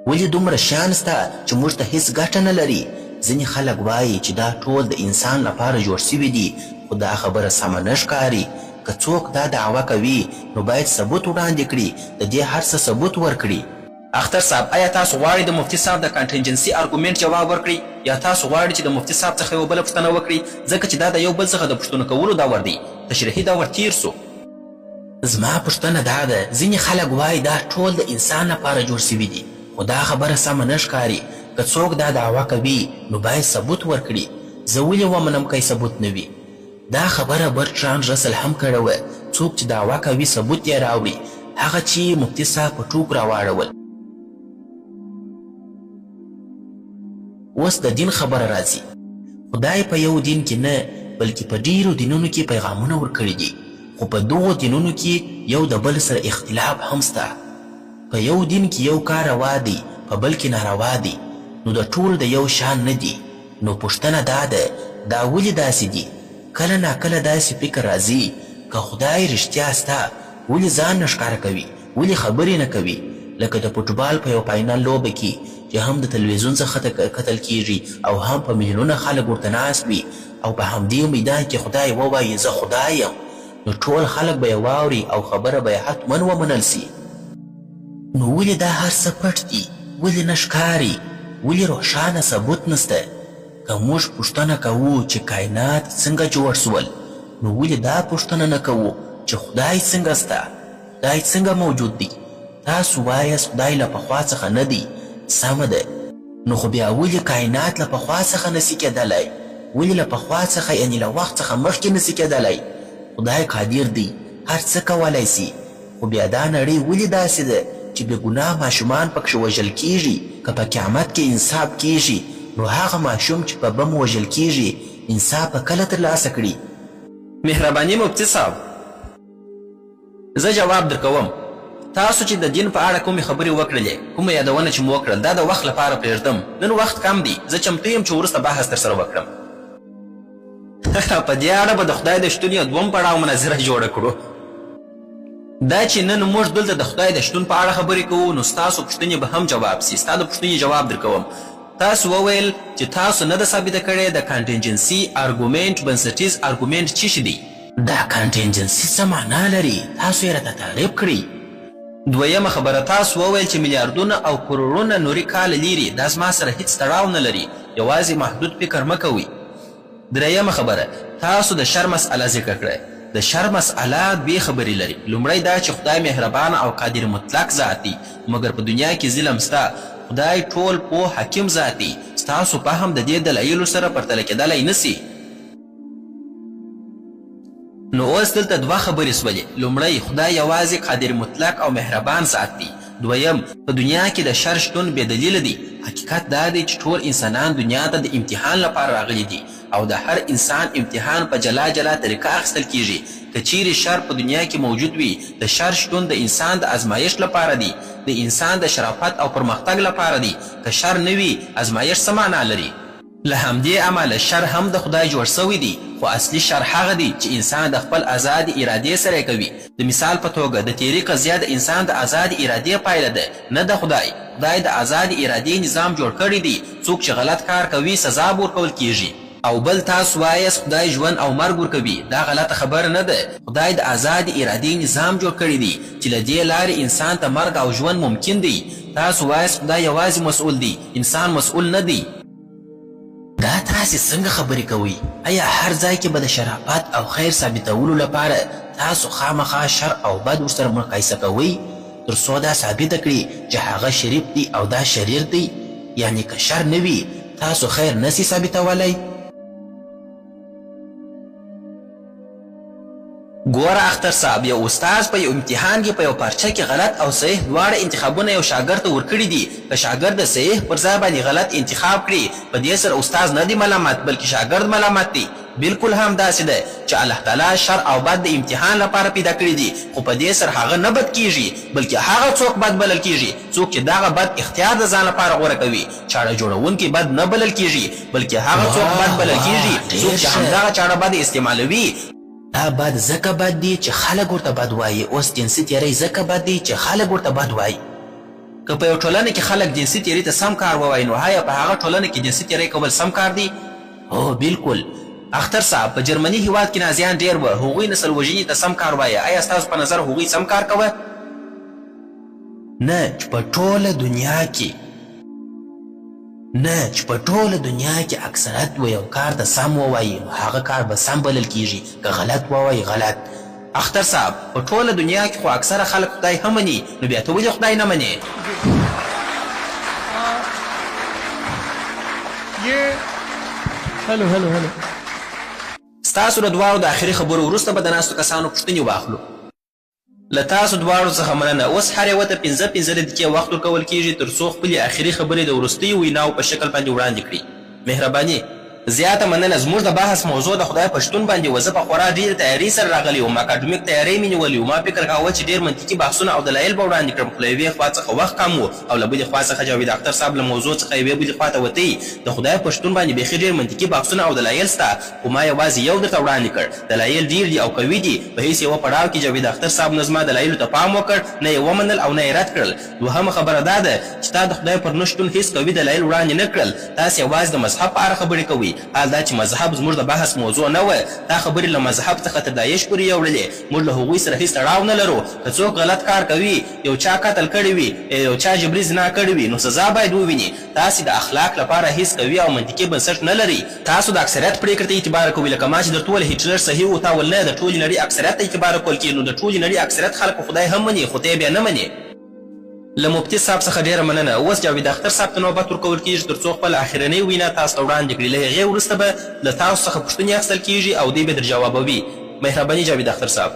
ولې دومره شیان شته چې موږ ته هیڅ ګټه نه لري؟ ځینې خلک وايي چې دا ټول د انسان لپاره جوړ شوي دي، خو دا خبره سمه نه ښکاري. که څوک دا دعوه کوي، نو باید ثبوت وړاندې کړي، د دې هر څه ثبوت ورکړي. اختر صاحب ایا تاسو غواړئ د مفتي صاحب د کانټینجنسي ارګومنټ جواب ورکړئ یا تاسو غواړئ چې د مفتي صاحب څخه یوه بله پوښتنه وکړئ ځکه چې دا د یو بل څخه د پوښتنو کولو دور دی تشریحي دور تیر شو. زما پوښتنه دا ده، ځینې خلک وايي دا ټول د انسان لپاره جوړ شوي دي، خو دا خبره سمه نه ښکاري. که څوک دا دعوه کوي، نو باید ثبوت ورکړي. زه ولې ومنم که ثبوت نه وي؟ دا خبره برټرانډ رسل هم کړې وه، څوک چې دعوه کوي ثبوت یې راوړي، هغه چې مفتي صاحب په ټوکو راواړول. اوس د دین خبره راځي. خدای په یو دین کې نه، بلکې په ډېرو دینونو کې پیغامونه ورکړي دي، خو په دغو دینونو کې یو د بل سره اختلاف هم شته. په یو دین کې یو کار روا دی، په بل کې ناروا دی، نو د ټولو د یو شان نه دي. نو پوښتنه دا ده، دا ولې داسې دي؟ کله ناکله داسې فکر راځي، که خدای رښتیا شته، ولې ځان نه ښکاره کوي؟ ولې خبرې نه کوي؟ لکه د فوټبال په یوه فاینل لوبه کې چې هم د تلویزیون څخه کتل کیږي او هم په میلیونونه خلک ورته ناست وي او په همدې میدان کې خدای ووایي زه خدای یم نو ټول خلک به یې واوري او خبره به یې حتما ومنل شي. نو ولې دا هر څه پټ دي؟ ولې نه ښکاري؟ ولې روښانه ثبوت نشته؟ که موږ پوښتنه کوو چې کاینات څنګه جوړ شول، نو ولې دا پوښتنه نه کوو چې خدای څنګه شته؟ خدای څنګه موجود دی؟ تاسو وایاست خدای له پخوا څخه نه دی، سمه ده، نو خو بیا ولې کاینات له پخوا څخه نه شي کېدلای؟ ولې له پخوا څخه یعنې له وخت څخه مخکې نه شي کېدلای؟ خدای قادر دی، هر څه کولای شي، خو بیا دا نړۍ ولې داسې ده چې بې ګناه ماشومان پکښې وژل کېږي؟ که په قیامت کې انصاف کېږي، نو هغه ماشوم چې په بم وژل کېږي، انصاف به کله ترلاسه کړي؟ مهرباني مفتي صاحب! زه جواب درکوم. تاسو چې د دین په اړه کومې خبرې وکړلې، کومه یادونه چې مو وکړل، دا د وخت لپاره پرېږدم. نن وخت کم دی، زه چمتو یم چې وروسته بحث درسره وکړم. په دې اړه به د خدای د شتون یو دوم پړاو مناظره جوړه کړو. دا چې نن موږ دلته د خدای د شتون په اړه خبرې کوو، نو ستاسو پوښتنې به هم جواب شي. ستا د پوښتنې جواب درکوم. تاسو وویل چې تاسو نه ده ثابته کړې د کانټینجنسي ارګومنټ بنسټیز ارګومنټ چی شي دی؟ دا کانټینجنسي څه معنا لري؟ تاسو یې راته تعریف کړئ. دویمه خبره، تاسو وویل چې میلیاردونه او کروړونه نوري کاله لیرې، دا زما سره هیڅ تړاو نه لري، یوازې محدود فکر مه کوئ. درېیمه خبره، تاسو د شر مسئله ذکر کړه. د شر مسئله دوې خبرې لري، لومړی دا چې خدای مهربانه او قادر مطلق ذات دی، مګر په دنیا کې ظلم شته. خدای ټول پوه حکیم ذات دی، ستاسو فهم د دې دلایلو سره پرتله کېدلای نه شي. نو اوس دلته دوه خبرې شولې، لومړی، خدای یوازې قادر مطلق او مهربان ذات دی. دویم، په دنیا کې د شر شتون بې دلیله دی. حقیقت دا دی چې ټول انسانان دنیا ته د امتحان لپاره راغلي دي او د هر انسان امتحان په جلا جلا طریقه اخیستل کیږي. که چیرې شر په دنیا کې موجود وي، د شر شتون د انسان د ازمایښت لپاره دی، د انسان د شرافت او پرمختګ لپاره دی. که شر نه وي، ازمایښت څه معنا لري؟ له همدې امله شر هم د خدای جوړ شوی دی، خو اصلي شر هغه دی چې انسان د خپل ازادې ارادې سره یې کوي. د مثال په توګه، د تیري قضیه د انسان د ازادې ارادې پایله ده، نه د خدای. خدای د ازادې ارادې نظام جوړ کړی دی، څوک چې غلط کار کوي سزا به ورکول کیږي. او بل تاسو وایاست خدای ژوند او مرګ ورکوي، دا غلطه خبره نه ده. خدای د ازادې ارادې نظام جوړ کړی دی چې له دې لارې انسان ته مرګ او ژوند ممکن دی. تاسو وایاست خدای یوازې مسؤل دی، انسان مسؤل نه دی. دا تاسې څنګه خبرې کوئ؟ ایا هر ځای کې به د شرافت او خیر ثابتولو لپاره تاسو خامخا شر او بد ورسره مقایسه کوئ تر څو دا ثابته کړي چې هغه شریف دی او دا شریر دی؟ یعنې که شر نه وي تاسو خیر نه شئ ثابتولی؟ ګوره اختر صاحب، یو استاد په یو امتحان کې په یو پارچه کې غلط او صحیح دواړه انتخابونه یو شاګرد ته ورکړي دي. که شاګرد د صحیح پر ځای باندې غلط انتخاب کړي، په دې سره استاد نه دی ملامت، بلکې شاګرد ملامت دی. بلکل همداسې ده چې الله تعالی شر او بد د امتحان لپاره پیدا کړي دي، خو په دې سره هغه نه بد کیږي، بلکې هغه څوک بد بلل کیږي څوک چې دغه بد اختیار د ځان لپاره غوره کوي. چاړه جوړونکی بد نه بلل کیږي، بلکې هغه څوک بد واه بلل کیږي واه څوک ډېر چې ښه. همدغه چاړه بد استعمالوي. دا بد ځکه بد دي چې خلک ورته بد وايي. اوس جنسي تېری ځکه بد دی چې خلک ورته بد وايي. که په یو ټولنه کې خلک جنسي تیري ته سم کار ووایي، نو آیا په هغه ټولنه کې جنسي تیری کول سم کار دی؟ هو بلکل. اختر صاحب، په جرمني هیواد کې نازیان ډیر وه، هغوی نسل وژنې ته سم کار وایه، آیا ستاسو په نظر هغوی سم کار کوه؟ نه چې په ټوله دنیا کې نه چې په ټوله دنیا کې اکثرت و یو کار ته سم ووایي نو هغه کار به سم بلل کیږي، که غلط ووایي غلط. اختر صاحب، په ټوله دنیا کې خو اکثره خلک خدای هم مني، نو بیا ته ولې خدای نه منې؟ هلو هلو هلو. ستاسو له دواړو د اخري خبرو وروسته به د ناستو کسانو پوښتنې واخلو. له تاسو دواړو څخه مننه. اوس هر یوه ته پنځه پنځه دقیقې وخت ورکول کیږي تر څو خپلې اخري خبرې د وروستیو ویناوو په شکل باندې وړاندې کړي. مهرباني. زیاته مننه. زموږ د بحث موضوع د خدای په شتون باندې وه. زه په خورا ډېرې تیارۍ سره راغلی وم. اکاډمیک تیاری مې نیولی و. ما فکر کاوه چې ډېر منطقي بحثونه او دلایل به وړاندې کړم، خو له یوې خوا څخه وخت کم و او له بلې خوا څخه جاوید اختر صاحب له موضوع څخه یوې بلې خوا ته وتی. د خدای په شتون باندې بیخي ډېر منطقي بحثونه او دلایل شته، خو ما یوازې یو درته وړاندې کړ. دلایل ډېر دي او قوي دي. په هیڅ یوه پړاو کې جاوید اختر صاحب نه زما دلایلو ته پام وکړ، نه یې ومنل او نه یې رد کړل. دوهمه خبره دا ده چې تا د خدای پر نه شتون هیڅ قوي دلایل وړاندې نه کړل. تاسې یوازې د مذهب په اړه خبرې کوئ، حال دا چې مذهب زموږ د بحث موضوع نه وه. تا خبرې له مذهب څخه تر داعش پورې یوړلې. موږ له هغوی سره هیڅ تړاو نه لرو. که څوک غلط کار کوي، یو چا قتل کړی وي یا یو چا جبري زنا کړې وي، نو سزا باید وویني. تاسې د اخلاق لپاره هیڅ قوي او منطقي بنسټ نه لرئ. تاسو د اکثریت پرېکړې ته اعتبار کوئ. لکه ما چې درته وویل هټلر صحیح و، تا ویل نه، د ټولې نړۍ اکثریت ته اعتبار کول کېږي، نو د ټولې نړۍ اکثریت خلک خو خدای هم مني، خو ته یې بیا نه منې. له مفتي صاحب څخه ډېره مننه. اوس جاوید اختر صاحب ته نوبت ورکول کېږي تر څو خپله اخرنۍ وینا تاسو ته وړاندې کړي. له هغې وروسته به له تاسو څخه پوښتنې اخیستل کېږي او دی به درجوابوي. مهرباني جاوید اختر صاحب.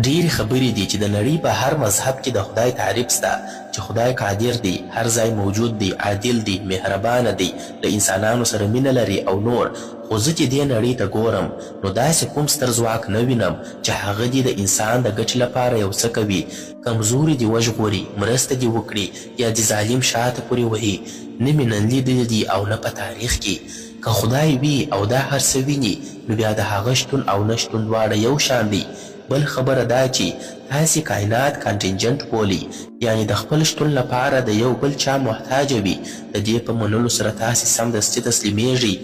ډېرې خبرې دي چې د نړۍ په هر مذهب کې د خدای تعریف سته چې خدای قادر دی، هر ځای موجود دی، عادل دی، مهربانه دی، له انسانانو سره مینه لري او نور، خو زه چې دې نړۍ ته ګورم نو داسې کوم ستر ځواک نه وینم چې هغه دې د انسان د ګټې لپاره یو څه کوي، کمزوري دې وژغوري، مرسته دې وکړي یا دې ظالم شاته پورې وهي، نه مې نن لیدلي دي او نه په تاریخ کې. که خدای وي او دا هر څه ویني نو بیا د هغه شتون او نه شتون دواړه یو شان دی. بل خبره دا چې تاسې کاینات کانټینجنټ بولئ، یعنې د خپل شتون لپاره د یو بل چا محتاجه وي، د دې په منلو سره تاسې سمدستي تسلیمېږئ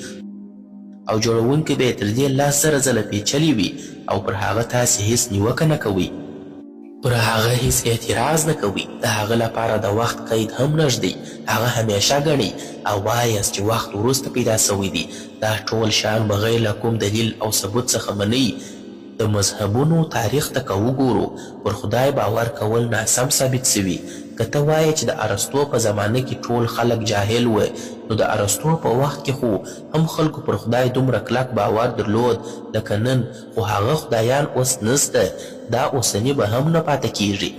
او جوړونکی به یې تر دې 10,000 ځله پېچلی وي او پر هغه تاسې هېڅ نیوکه نه کوئ. پر هغه هېڅ اعتراض نه کوئ، د هغه لپاره د وخت قید هم نه ږدئ، هغه همېشه ګڼئ او وایاست چې وخت وروسته پیدا شوی دی، دا ټول شیان بغیر له کوم دلیل او ثبوت څخه منئ. د مذهبونو تاریخ ته که وګورو، پر خدای باور کول ناسم ثابت شوي. که ته وایې چې د ارسطو په زمانه کې ټول خلک جاهل وه، نو د ارسطو په وخت کې خو هم خلکو پر خدای دومره کلک باور درلود لکه نن، خو هغه خدایان اوس نشته، دا اوسني به هم نه پاتې کېږي.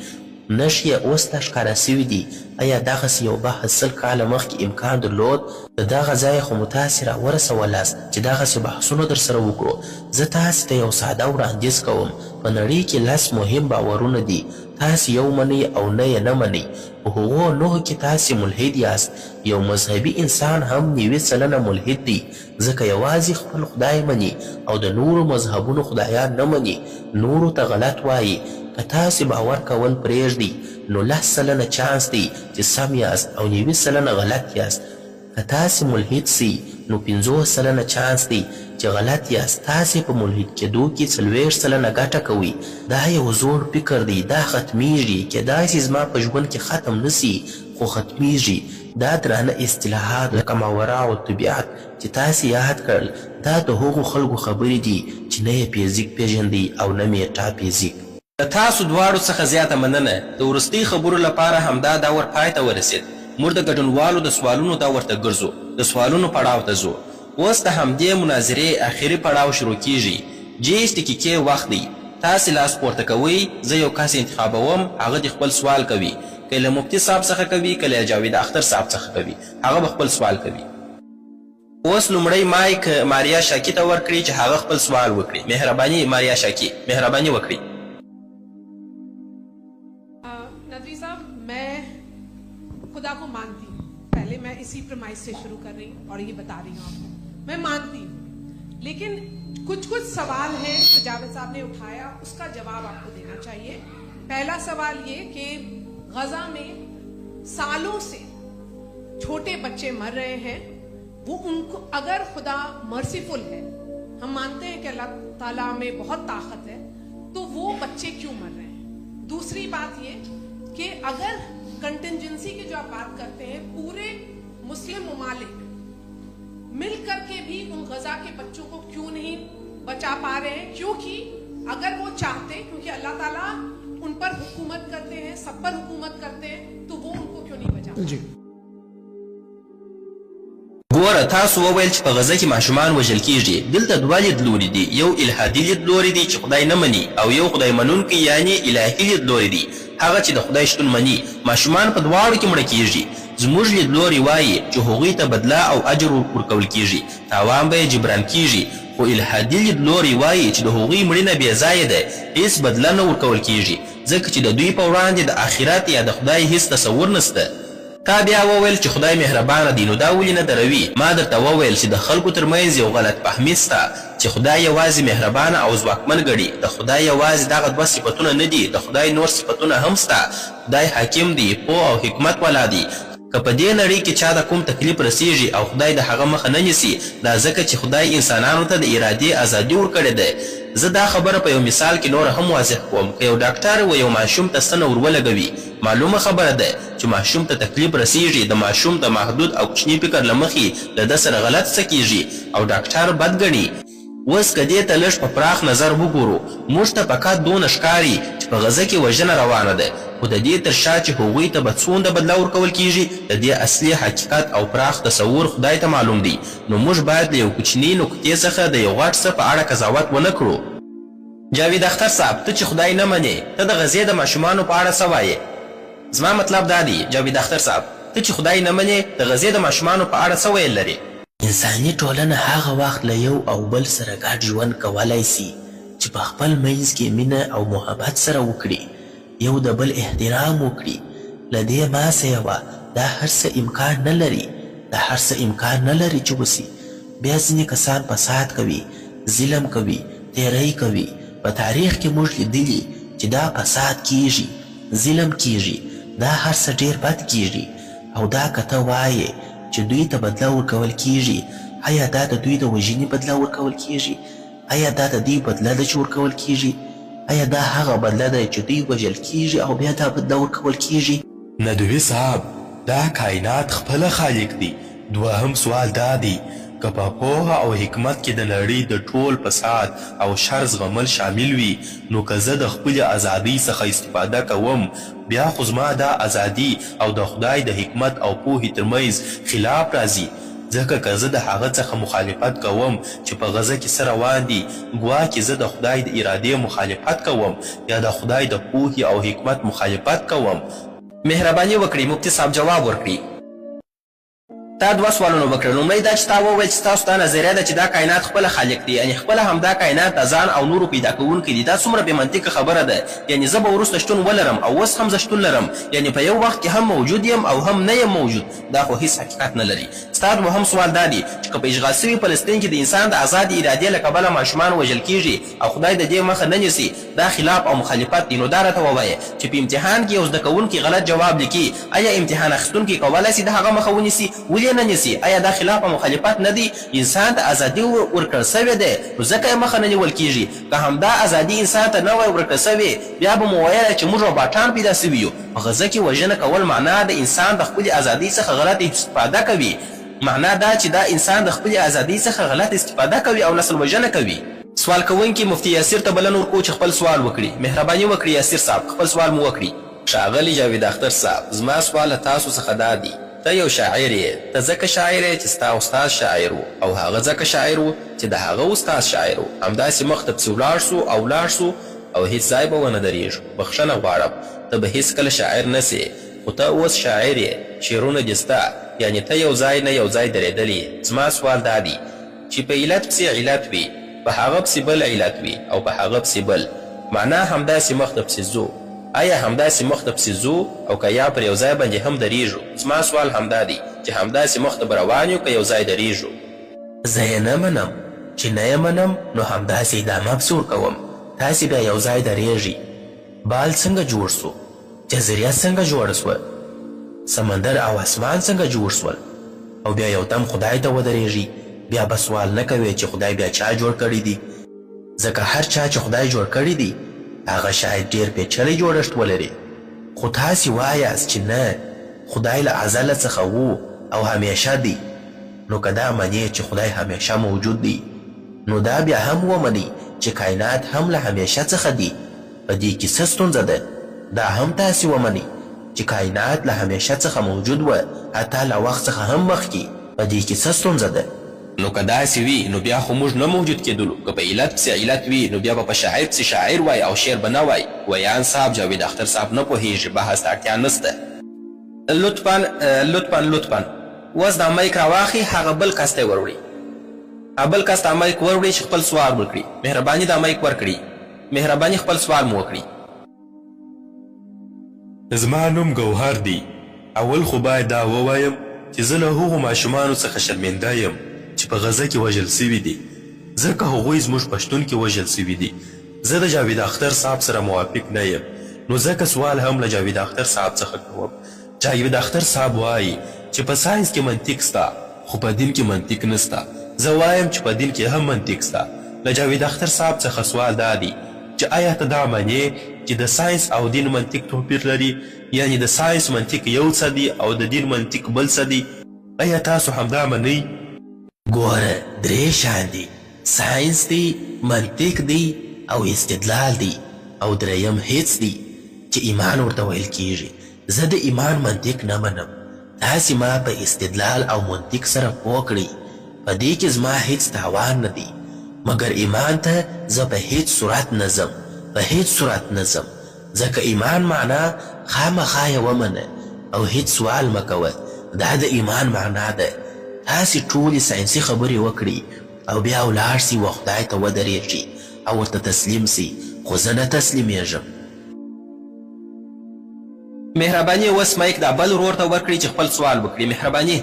نښې یې اوس لا ښکاره شوې دي. ایا دغسې یو بحث 100 کاله مخکې امکان درلود؟ له دغه ځایه خو مو تاسې راورسولاست چې دغسې بحثونه درسره وکړو. زه تاسې ته یو ساده وړاندیز کوم. په نړۍ کې لس مهم باورونه دي. تاسې یو منئ او نه یې نه منئ. په هغو نهو کې تاسې ملحد یاست. یو مذهبي انسان هم 90% ملحد دی، ځکه یوازې خپل خدای مني او د نورو مذهبونو خدایان نه مني، نورو ته غلط وايي. که تاسې باور کول پرېږدئ نو 10% چانس دی چې سم یاست او 90% غلط یاست. که تاسې ملحد شئ نو 50% چانس دی چې غلط یاست، تاسې په ملحد کېدو کې 40% ګټه کوئ. دا یو زوړ فکر دی، دا ختمېږي، کېدای شي زما په ژوند کې ختم نه شي خو ختمېږي. دا درانه اصطلاحات لکه ماوراء الطبیعت چې تاسې یاد کړل دا د هغو خلکو خبرې دي چې نه یې فزیک پېژندی او نه میټافزیک. له تاسو دواړو څخه زیاته مننه. د وروستۍ خبرو لپاره همدا دور پای ته ورسېد. موږ د ګډونوالو د سوالونو دور ته ګرځو، د سوالونو پړاو ته ځو. اوس د همدې مناظرې اخري پړاو شروع کېږي. 30 دقیقې وخت دی. تاسې لاس پورته کوئ، زه یو کس انتخابوم، هغه دې خپل سوال کوي، که له مفتي صاحب څخه کوي، که له جاوید اختر صاحب څخه کوي، هغه به خپل سوال کوي. اوس لومړی مایک ماریا شاکي ته ورکړي چې هغه خپل سوال وکړي. مهرباني ماریا شاکي، مهرباني وکړي. नदवी साहब، मैं खुदा को मानती हूँ। पहले मैं इसी प्रमाइस से शुरू कर रही हूँ और ये बता रही हूँ आपको, मैं मानती हूँ, लेकिन कुछ कुछ सवाल हैं जो जावेद साहब ने उठाया, उसका जवाब आपको देना चाहिए। पहला सवाल ये कि गजा में सालों से छोटे बच्चे मर रहे हैं, वो उनको अगर खुदा मर्सीफुल है, हम मानते हैं कि अल्लाह ताला में बहुत ताकत है, तो वो बच्चे क्यों मर रहे हैं? दूसरी बात ये कि अगर कंटिजेंसी की जो आप बात करते हैं, पूरे मुस्लिम ममालिक मिल करके भी उन गजा के बच्चों को क्यों नहीं बचा पा रहे हैं? क्योंकि अगर वो चाहते, क्योंकि अल्लाह ताला उन पर हुकूमत करते हैं, सब पर हुकूमत करते हैं, तो वो उनको क्यों नहीं बचा? जी। ګوره، تاسو وویل چې په غزه کې ماشومان وژل کیږي. دلته دوه لیدلوري دي، یو الحادي لیدلوری دی چې خدای نه مني، او یو خدای منونکی یعنی الهي لیدلوری دی، هغه چې د خدای شتون مني. ماشومان په دواړو کې مړه کیږي. زموږ لیدلوری وایي چې هغوی ته بدله او اجر ورکول کیږي، تاوان به یې جبران کیږي، خو الحادي لیدلوری وایي چې د هغوی مړینه بې ځایه ده، هیڅ بدله نه ورکول کیږي، ځکه چې د دوی په وړاندې د آخرت یا د خدای هیڅ تصور نشته. تا بیا وویل چې خدای مهربانه دی، نو دا ولې نه دروي؟ ما درته وویل چې د خلکو ترمنځ یو غلط فهمي سته چې خدای یوازې مهربانه او ځواکمن ګڼي. د خدای یوازې دغه دوه صفتونه نه دي، د خدای نور صفتونه هم سته. خدای حاکم دی، پوه او حکمت والا دی. که په دې نړۍ کې چا ته کوم تکلیف رسیږي او خدای د هغه مخه نه نیسي، دا ځکه چې خدای انسانانو ته د ارادې ازادي ورکړې ده. زه دا خبره په یو مثال کې نوره هم واضح کوم. که یو ډاکټر و یو ماشوم ته ستنه ور ولګوي، معلومه خبره ده چې ماشوم ته تکلیف رسیږي. د ماشوم د محدود او کوچني فکر له مخې له ده سره غلط څه کیږي او ډاکټر بد ګڼي. اوس که دې ته لږ په پراخ نظر وګورو، موږ ته فقط دونه ښکاري چې په غزه کې وژنه روانه ده، خو د دې تر شا چې هغوی ته به څومره بدله ورکول کیږي، د دې اصلي حقیقت او پراخ تصور خدای ته معلوم دی. نو موږ باید له یو کوچني نقطې څخه د یو غټ څه په اړه قضاوت ونه کړو. جاوید اختر صاحب، ته چې خدای نه منې، ته د غزې د ماشومانو په اړه څه وایې؟ زما مطلب دا دی جاوید اختر صاحب، ته چې خدای نه منې، د غزې د ماشومانو په اړه څه ویل لرې؟ انساني ټولنه هغه وخت له یو او بل سره ګډ ژوند کولای سي چې په خپل منځ کې مینه او محبت سره وکړي، یو د بل احترام وکړي. له دې ما سیوا دا هر څه امکان نه لري، دا هر څه امکان نه لري چې وسي. بیا ځینې کسان فساد کوي، ظلم کوي، تیری کوي. په تاریخ کې موږ لیدلي چې دا فساد کیږي، ظلم کیږي، دا هر څه ډیر بد کیږي. او دا که ته وایې چې دوی ته بدله ورکول کیږي، ایا دا د دوی د وژنې بدله ورکول کیږي؟ ایا دا د دوی بدله ده چې ورکول کیږي؟ ایا دا هغه بدله ده چې دوی وژل کیږي او بیا دا بدله ورکول کیږي؟ ندوي صاحب، دا کائنات خپله خالق دی. دوهم سوال دا دی، که په پوهه او حکمت کې د نړۍ د ټول فساد او شر زغمل شامل وي، نو که زه د خپلې ازادۍ څخه استفاده کوم، بیا خو زما دا ازادي او د خدای د حکمت او پوهې ترمنځ خلاف راځي، ځکه که زه د هغه څخه مخالفت کوم چې په غزه کې څه روان دي، ګواکې زه د خدای د ارادې مخالفت کوم یا د خدای د پوهې او حکمت مخالفت کوم. مهرباني وکړئ مفتي صاحب جواب ورکړي. تا دوه سوالونه وکړل. لومړی دا چې تا وویل چې ستاسو دا نظریه ده چې دا کائنات خپله خالق دی، یعنې خپله همدا کائنات د ځان او نورو پیدا کوونکی دی. دا څومره بې منطقه خبره ده. یعنې زه به وروسته شتون ولرم او اوس هم زه شتون لرم، یعنې په یو وخت کې هم موجود یم او هم نه یم موجود. دا خو هیڅ حقیقت نه لري. ستا دوهم سوال دا دی چې که په اشغال سوي فلسطین کې د انسان د ازادې ارادې له کبله ماشومان وژل کیږي او خدای د دې مخه نه نیسي، دا خلاف او مخالفت دی. نو دا راته ووایه چې په امتحان کې یو زده کوونکی غلط جواب لیکي، ایا امتحان اخیستونکی کولی سي د هغه مخه ونیسي؟ ولې نه نیسي؟ ایا دا خلاف او مخالفت نه دی؟ انسان ته ازادي ورکړل سوې ده، نو ځکه یې مخه نه نیول کیږي. که همدا ازادي انسان ته نه وای ورکړل سوې، بیا به مو ویله چې موږ روباټان پیدا سوي یو. په غزه کې وژنه کول معنا د انسان د خپلې ازادۍ څخه غلط استفاده کوي، معنا دا چې دا انسان د خپلې ازادۍ څخه غلط استفاده کوي او نسل وژنه کوي. سوال کوونکي مفتي یاسر ته بلنه ورکوو چې خپل سوال وکړي. مهرباني وکړي یاسر صاحب، خپل سوال مو وکړي. ښاغلی جاوید اختر صاحب، زما سوال له تاسو څخه دا دی، ته یو شاعر یې، ته ځکه شاعر یې چې ستا استاد شاعر و، او هغه ځکه شاعر و چې د هغه استاد شاعر و. همداسې مخ ته پسې ولاړ سو او ولاړ سو او هیڅ ځای به ونه درېږو. بخښنه غواړم، ته به هیڅکله شاعر نه شې، خو ته اوس شاعر یې، شعرونه دې سته، یعنې ته یو ځای نه یو ځای درېدلی یې. زما سوال دا دی چې په علت پسې علت وي، په هغه پسې بل علت وي او په هغه پسې بل. مانا همداسې مخته پسې ځو. ایا همداسې مخته پسې ځو او که یا پر یو ځای باندې هم درېږو؟ زما سوال همدا دی چې همداسې مخته به روان یو که یو ځای درېږو؟ زه یې نه منم، چې نه یې منم نو همداسې ادامه پسې ورکوم، تاسې بیا یو ځای درېږئ. بال څنګه جوړ شو؟ جزیریه څنګه جوړه شوه؟ سمندر او اسمان څنګه جوړ شول؟ او بیا یو دم خدای ته ودرېږئ، بیا به سوال نه کوې چې خدای بیا چا جوړ کړی دی؟ ځکه هر چا چې خدای جوړ کړی دی هغه شاید ډېر پېچلی جوړښت ولري. خو تاسې وایاست چې نه، خدای له ازله څخه وو او همېشه دی. نو که دا منې چې خدای همېشه موجود دی، نو دا بیا هم ومنئ چې کاینات هم له همېشه څخه دي. په دې کې څه ستونزه ده؟ دا هم تاسې ومنئ چې کاینات له همېشه څخه موجود وه، حتی له وخت څخه هم مخکې. په دې کې څه ستونزه ده؟ نو که داسې وي نو بیا خو موږ نه موجود کېدلو، که په علت پسې علت وي نو بیا به په شاعر پسې شاعر وای او شعر به نه وای. ویاند صاحب جاوید اختر صاحب نه پوهیږي بحث ته اړتیا نشته. لطفا لطفا لطفا اوس دا مایک راواخی هغه بل کس ته یې وروړي هغه بل کس ته مایک وروړي چې خپل سوال وکړي مهرباني دا مایک ورکړي مهرباني خپل سوال مو وکړي. زما نوم ګوهر دی. اول خو باید دا ووایم چې زه له هغو ماشومانو څخه شرمنده یم چې په غزه کې وژل شوي دي، ځکه هغوی زموږ په شتون کې وژل شوي دي. زه د جاوید اختر صاحب سره موافق نه یم، نو ځکه سوال هم له جاوید اختر صاحب څخه کوم. جاوید اختر صاحب وايي چې په ساینس کې منطق سته خو په دین کې منطق نسته. زه وایم چې په دین کې هم منطق سته. له جاوید اختر صاحب څخه سوال دا دی چې ایا ته دا منې چې د ساینس او دین منطق توپیر لري؟ یعنې د ساینس منطق یو څه دی او د دین منطق بل څه دی؟ ایا تاسو همدا منئ؟ ګوره درې شیان دي، ساینس دی، منطق دی او استدلال دی او درېیم هیڅ دی چې ایمان ورته ویل کیږي. زه د ایمان منطق نه منم، تاسې ما په استدلال او منطق سره پوه کړئ، په دې کې زما هیڅ تاوان نه دی، مګر ایمان ته زه په هیڅ صورت نه ځم، په هیڅ صورت نه ځم، ځکه ایمان معنا خامخا یې ومنه او هیڅ سوال مه کوه، دا د ایمان معنا ده. تاسې ټولې ساینسي خبرې وکړئ او بیا ولاړ شئ و خدای ته ودرېږئ او ورته تسلیم شئ، خو زه نه تسلیمېږم. مهرباني اوس مایک دا بل ورور ته ورکړئ چې خپل سوال وکړي مهرباني.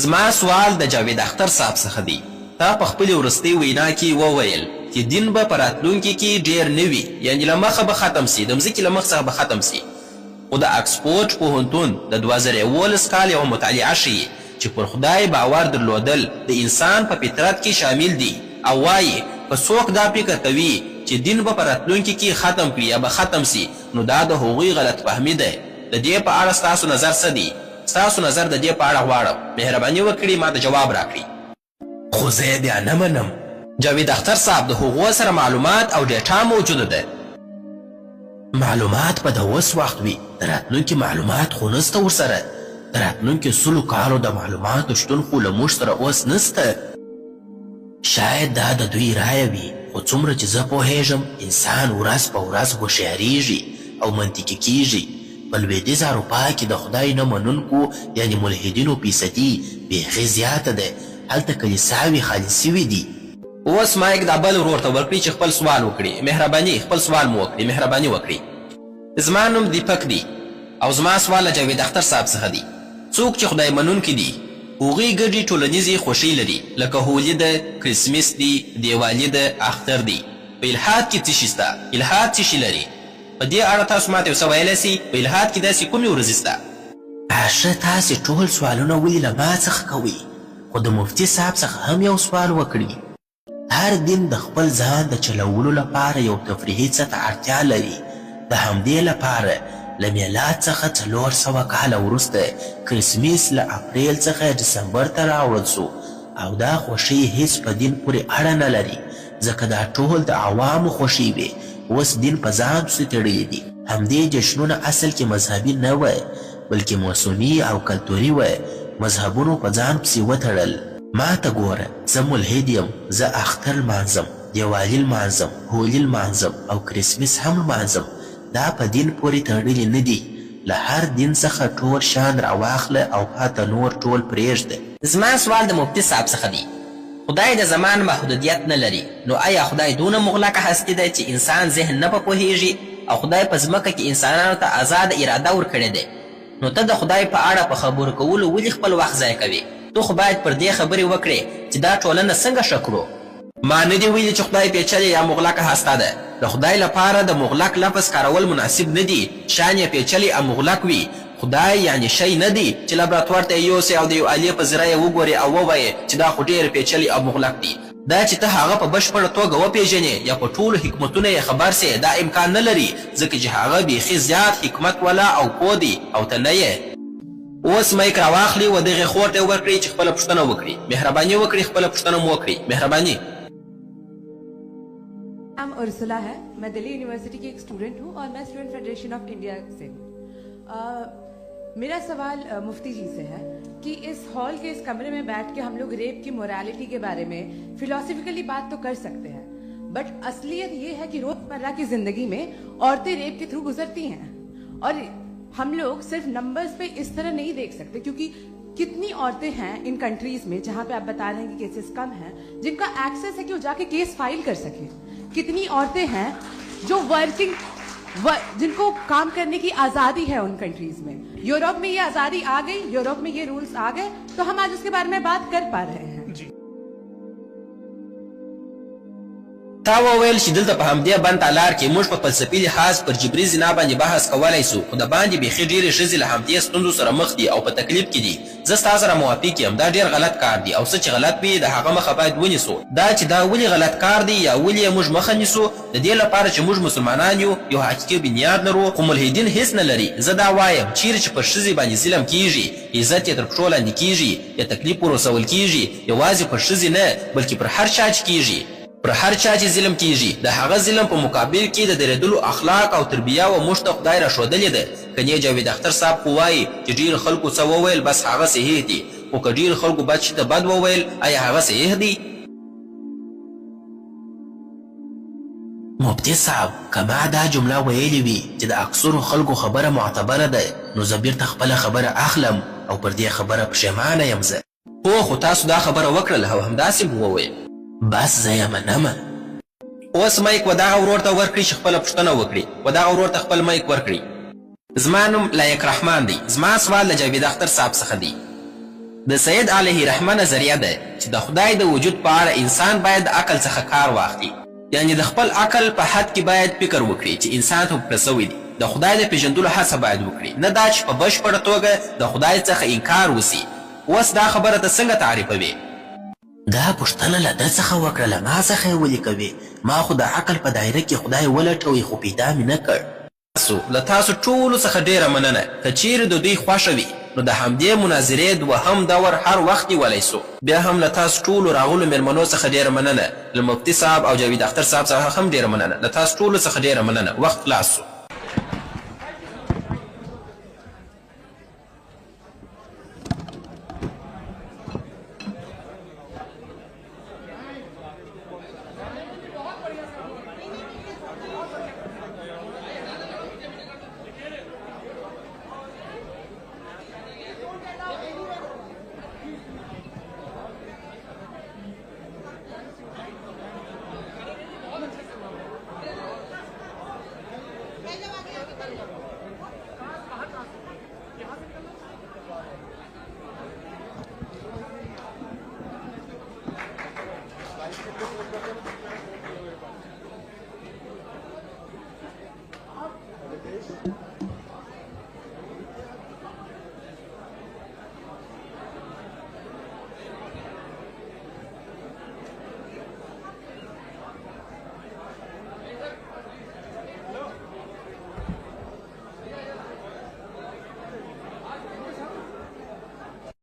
زما سوال د جاوید اختر صاحب څخه دی تا په خپلې وروستۍ وینا کې وویل چې دین به په راتلونکي کې ډیر نه وي یعنې له مخه به ختم سي د مځکې له مخ څخه به ختم سي خو د اکسفورډ پوهنتون د 2011 کال یوه مطالعه ښيي چې پر خدای باور درلودل د انسان په فطرت کې شامل دي او وايي که څوک دا فکر کوي چې دین به په راتلونکي کې ختم کړي یا به ختم شي نو دا د هغوی غلط فهمي ده. د دې په اړه ستاسو نظر څه دی؟ ستاسو نظر د دې په اړه غواړم. مهرباني وکړي ماته جواب راکړي. خو زه یې بیا نه منم. جاوید اختر صاحب د هغو سره معلومات او ډیټا موجوده ده. معلومات به د اوس وخت وي، د راتلونکي معلومات خو نسته ورسره. د راتلونکي سلو کالو د معلوماتو شتون خو له موږ سره اوس نسته. شاید دا د دوی رایه وي، خو څومره چې زه پوهېږم، انسان ورځ په ورځ هوښیارېږي او منطقي کېږي. په لوېدیځه اروپا کې د خدای نه منونکو یعنې ملحدینو فیصدي بیخي زیاته ده، هلته کلیساوې خالي شوې دي. اوس مایک دا بل ورور ته ورکړي چې خپل سوال وکړي. مهرباني خپل سوال مو وکړي. مهرباني وکړي. زما نوم دیپک دی او زما سوال له جاوید اختر صاحب څخه دی. څوک چې خدای منونکي دي هغوی ګډې ټولنیزې خوښۍ لري لکه هولي ده، کرسمس دی، دیوالي ده، اختر دی. په الحاد کې څه شي شته؟ الحاد څه شي لري؟ په دې اړه تاسو ماته یو څه ویلی شئ؟ په الحاد کې داسې کومې ورځې شته؟ ښه تاسې ټول سوالونه ولې له ما څخه کوئ؟ خو د مفتي صاحب څخه هم یو سوال وکړي. هر دین د خپل ځان د چلولو لپاره یو تفریحي څه ته اړتیا لري، د همدې لپاره له میلاد څخه 400 کاله وروسته کرسمس له اپریل څخه ډسمبر ته راوړل شو او دا خوښۍ هیڅ په دین پورې اړه نه لري ځکه دا ټول د عوامو خوښۍ وې اوس دین په ځان پسې تړلي دي. همدې جشنونه اصل کې مذهبي نه وه بلکې موسمي او کلتوري وه مذهبونو په ځان پسې وتړل. ماته ګوره زه ملحد یم زه اختر لمانځم. دیوالي لمانځم، هولي لمانځم او کرسمس هم لمانځم. دا په دین پورې تړلي نه دي. له هر دین څخه ټول شیان راواخله او پاته نور ټول پرېږده. زما سوال د مفتي صاحب څخه دی. خدای د زمان محدودیت نه لري، نو ایا خدای دونه مغلقه هستي ده چې انسان ذهن نه په پوهیږي او خدای په ځمکه کې انسانانو ته ازاده اراده ورکړې ده؟ نو ته د خدای په اړه په خبرو کولو ولې خپل وخت ضایع کوې؟ ته خو باید پر دې خبرې وکړې چې دا ټولنه څنګه ښه کړو؟ ما نه دي ویلي چې خدای پېچلې یا مغلقه هسته ده. د خدای لپاره د مغلق لفظ کارول مناسب نه دي، شیان یې پېچلي او مغلق وي. خدای یعنې شی نه دی چې لابراتوار ته یې یوسې او د یو آلې په ذریعه یې وګورې او ووایې چې دا خو ډېر پېچلی او مغلق دی. دا چې ته هغه په بشپړه توګه وپېژنې یا په ټولو حکمتونو یې خبر شې دا امکان نه لري، ځکه چې هغه بیخي زیات حکمت والا او پوه دی او ته نه یې. اوس مایک راواخلي و دغې خور ته یې ورکړئ چې خپله پوښتنه وکړي. مهرباني وکړئ خپله پوښتنه مو وکړئ. مهرباني. نام ارسلا ہے، میں دلی یونیورسٹی کی ایک سٹوڈنٹ ہوں اور میں student federation of India سے ہوں. میرا سوال مفتی جی سے ہے کہ اس ہال کے اس کمرے میں بیٹھ کے ہم لوگ ریپ کی مورالٹی کے بارے میں فلاسفیکلی بات تو کر سکتے ہیں، بٹ اصلیت یہ ہے کہ روزمرہ کی زندگی میں عورتیں ریپ کے تھرو گزرتی ہیں، اور ہم لوگ صرف نمبرز پہ اس طرح نہیں دیکھ سکتے، کیونکہ کتنی عورتیں ہیں ان کنٹریز میں جہاں پہ آپ بتا رہے ہیں کہ کیسز کم ہیں، جن کا ایکسیس ہے کہ وہ جا کے کیس فائل کر سکیں. کتنی عورتیں ہیں جو ورکنگ، جن کو کام کرنے کی آزادی ہے ان کنٹریز میں. یورپ میں یہ آزادی آ گئی، یورپ میں یہ رولز آ گئے، تو ہم آج اس کے بارے میں بات کر پا رہے ہیں. تا وویل چې دلته په همدې بند تالار کې موږ په فلسفي لحاظ پر جبري زنا باندې بحث کولی سو، خو د باندې بیخي ډېرې ښځې له همدې ستونزو سره مخ دي او په تکلیف کې دي. زه ستا سره موافق یم، دا ډېر غلط کار دی او څه چې غلط وي د هغه مخه باید ونیسو. دا چې دا ولې غلط کار دی یا ولې یې موږ مخه نیسو، د دې لپاره چې موږ مسلمانان یو، یو حقیقي بنیاد لرو، خو ملحدین هیڅ نه لري. زه دا وایم چیرې چې پر ښځې باندې ظلم کیږي، عزت یې تر پښو لاندې کیږي یا تکلیف ورسول کیږي، یوازې پر ښځې نه بلکې پر هر چا چې کیږي، پر هر چا چې ظلم کیږي، د هغه ظلم په مقابل کې د درېدلو اخلاق او تربیه و موږ ته خدای راښودلې ده. کنې جاوید اختر صاحب خو وایي چې ډېرو خلکو څه وویل بس هغه صحیح دي، خو که ډېرو خلکو بد شي ته بد وویل ایا هغه صحیح دی؟ مفتي صاحب، که ما دا جمله ویلې وي چې د اکثرو خلکو خبره معتبره ده، نو زه بیرته خپله خبره اخلم او پر دې خبره پښېمانه یم زه. هو، خو تاسو دا خبره وکړله او همداسې مو وویل. بس زه یې منم. اوس مایک و دغه ورور ته ورکړي چې خپله پوښتنه وکړي. و دغه ورور ته خپل مایک ورکړي. زما نوم لایق رحمان دی. زما سوال له جاوید اختر صاحب څخه دی. د سید علیه رحمه نظریه ده چې د خدای د وجود په اړه انسان باید د عقل څخه کار واخلي، یعنې د خپل عقل په حد کې باید فکر وکړي چې انسان ته ورکړل شوی دی. د خدای د پېژندلو هڅه باید وکړي، نه دا چې په بشپړه توګه د خدای څخه انکار وسي. اوس دا خبره ته څنګه تعریفوې؟ دا پوښتنه له ده څخه وکړه، له ما څخه یې ولې کوې؟ ما خو د عقل په دایره کې خدای ولټوی خو پیدا مې نه کړ. له تاسو ټولو څخه ډېره مننه. که چیرې د دوی خوښه وي نو د همدې مناظرې دوهم دور هر وخت نیولی سو. بیا هم له تاسو ټولو راغلو مېلمنو څخه ډېره مننه، له مفتي صاحب او جاوید اختر صاحب څخه هم ډېره مننه. له تاسو ټولو څخه ډېره مننه. وخت خلاص سو. Thank you.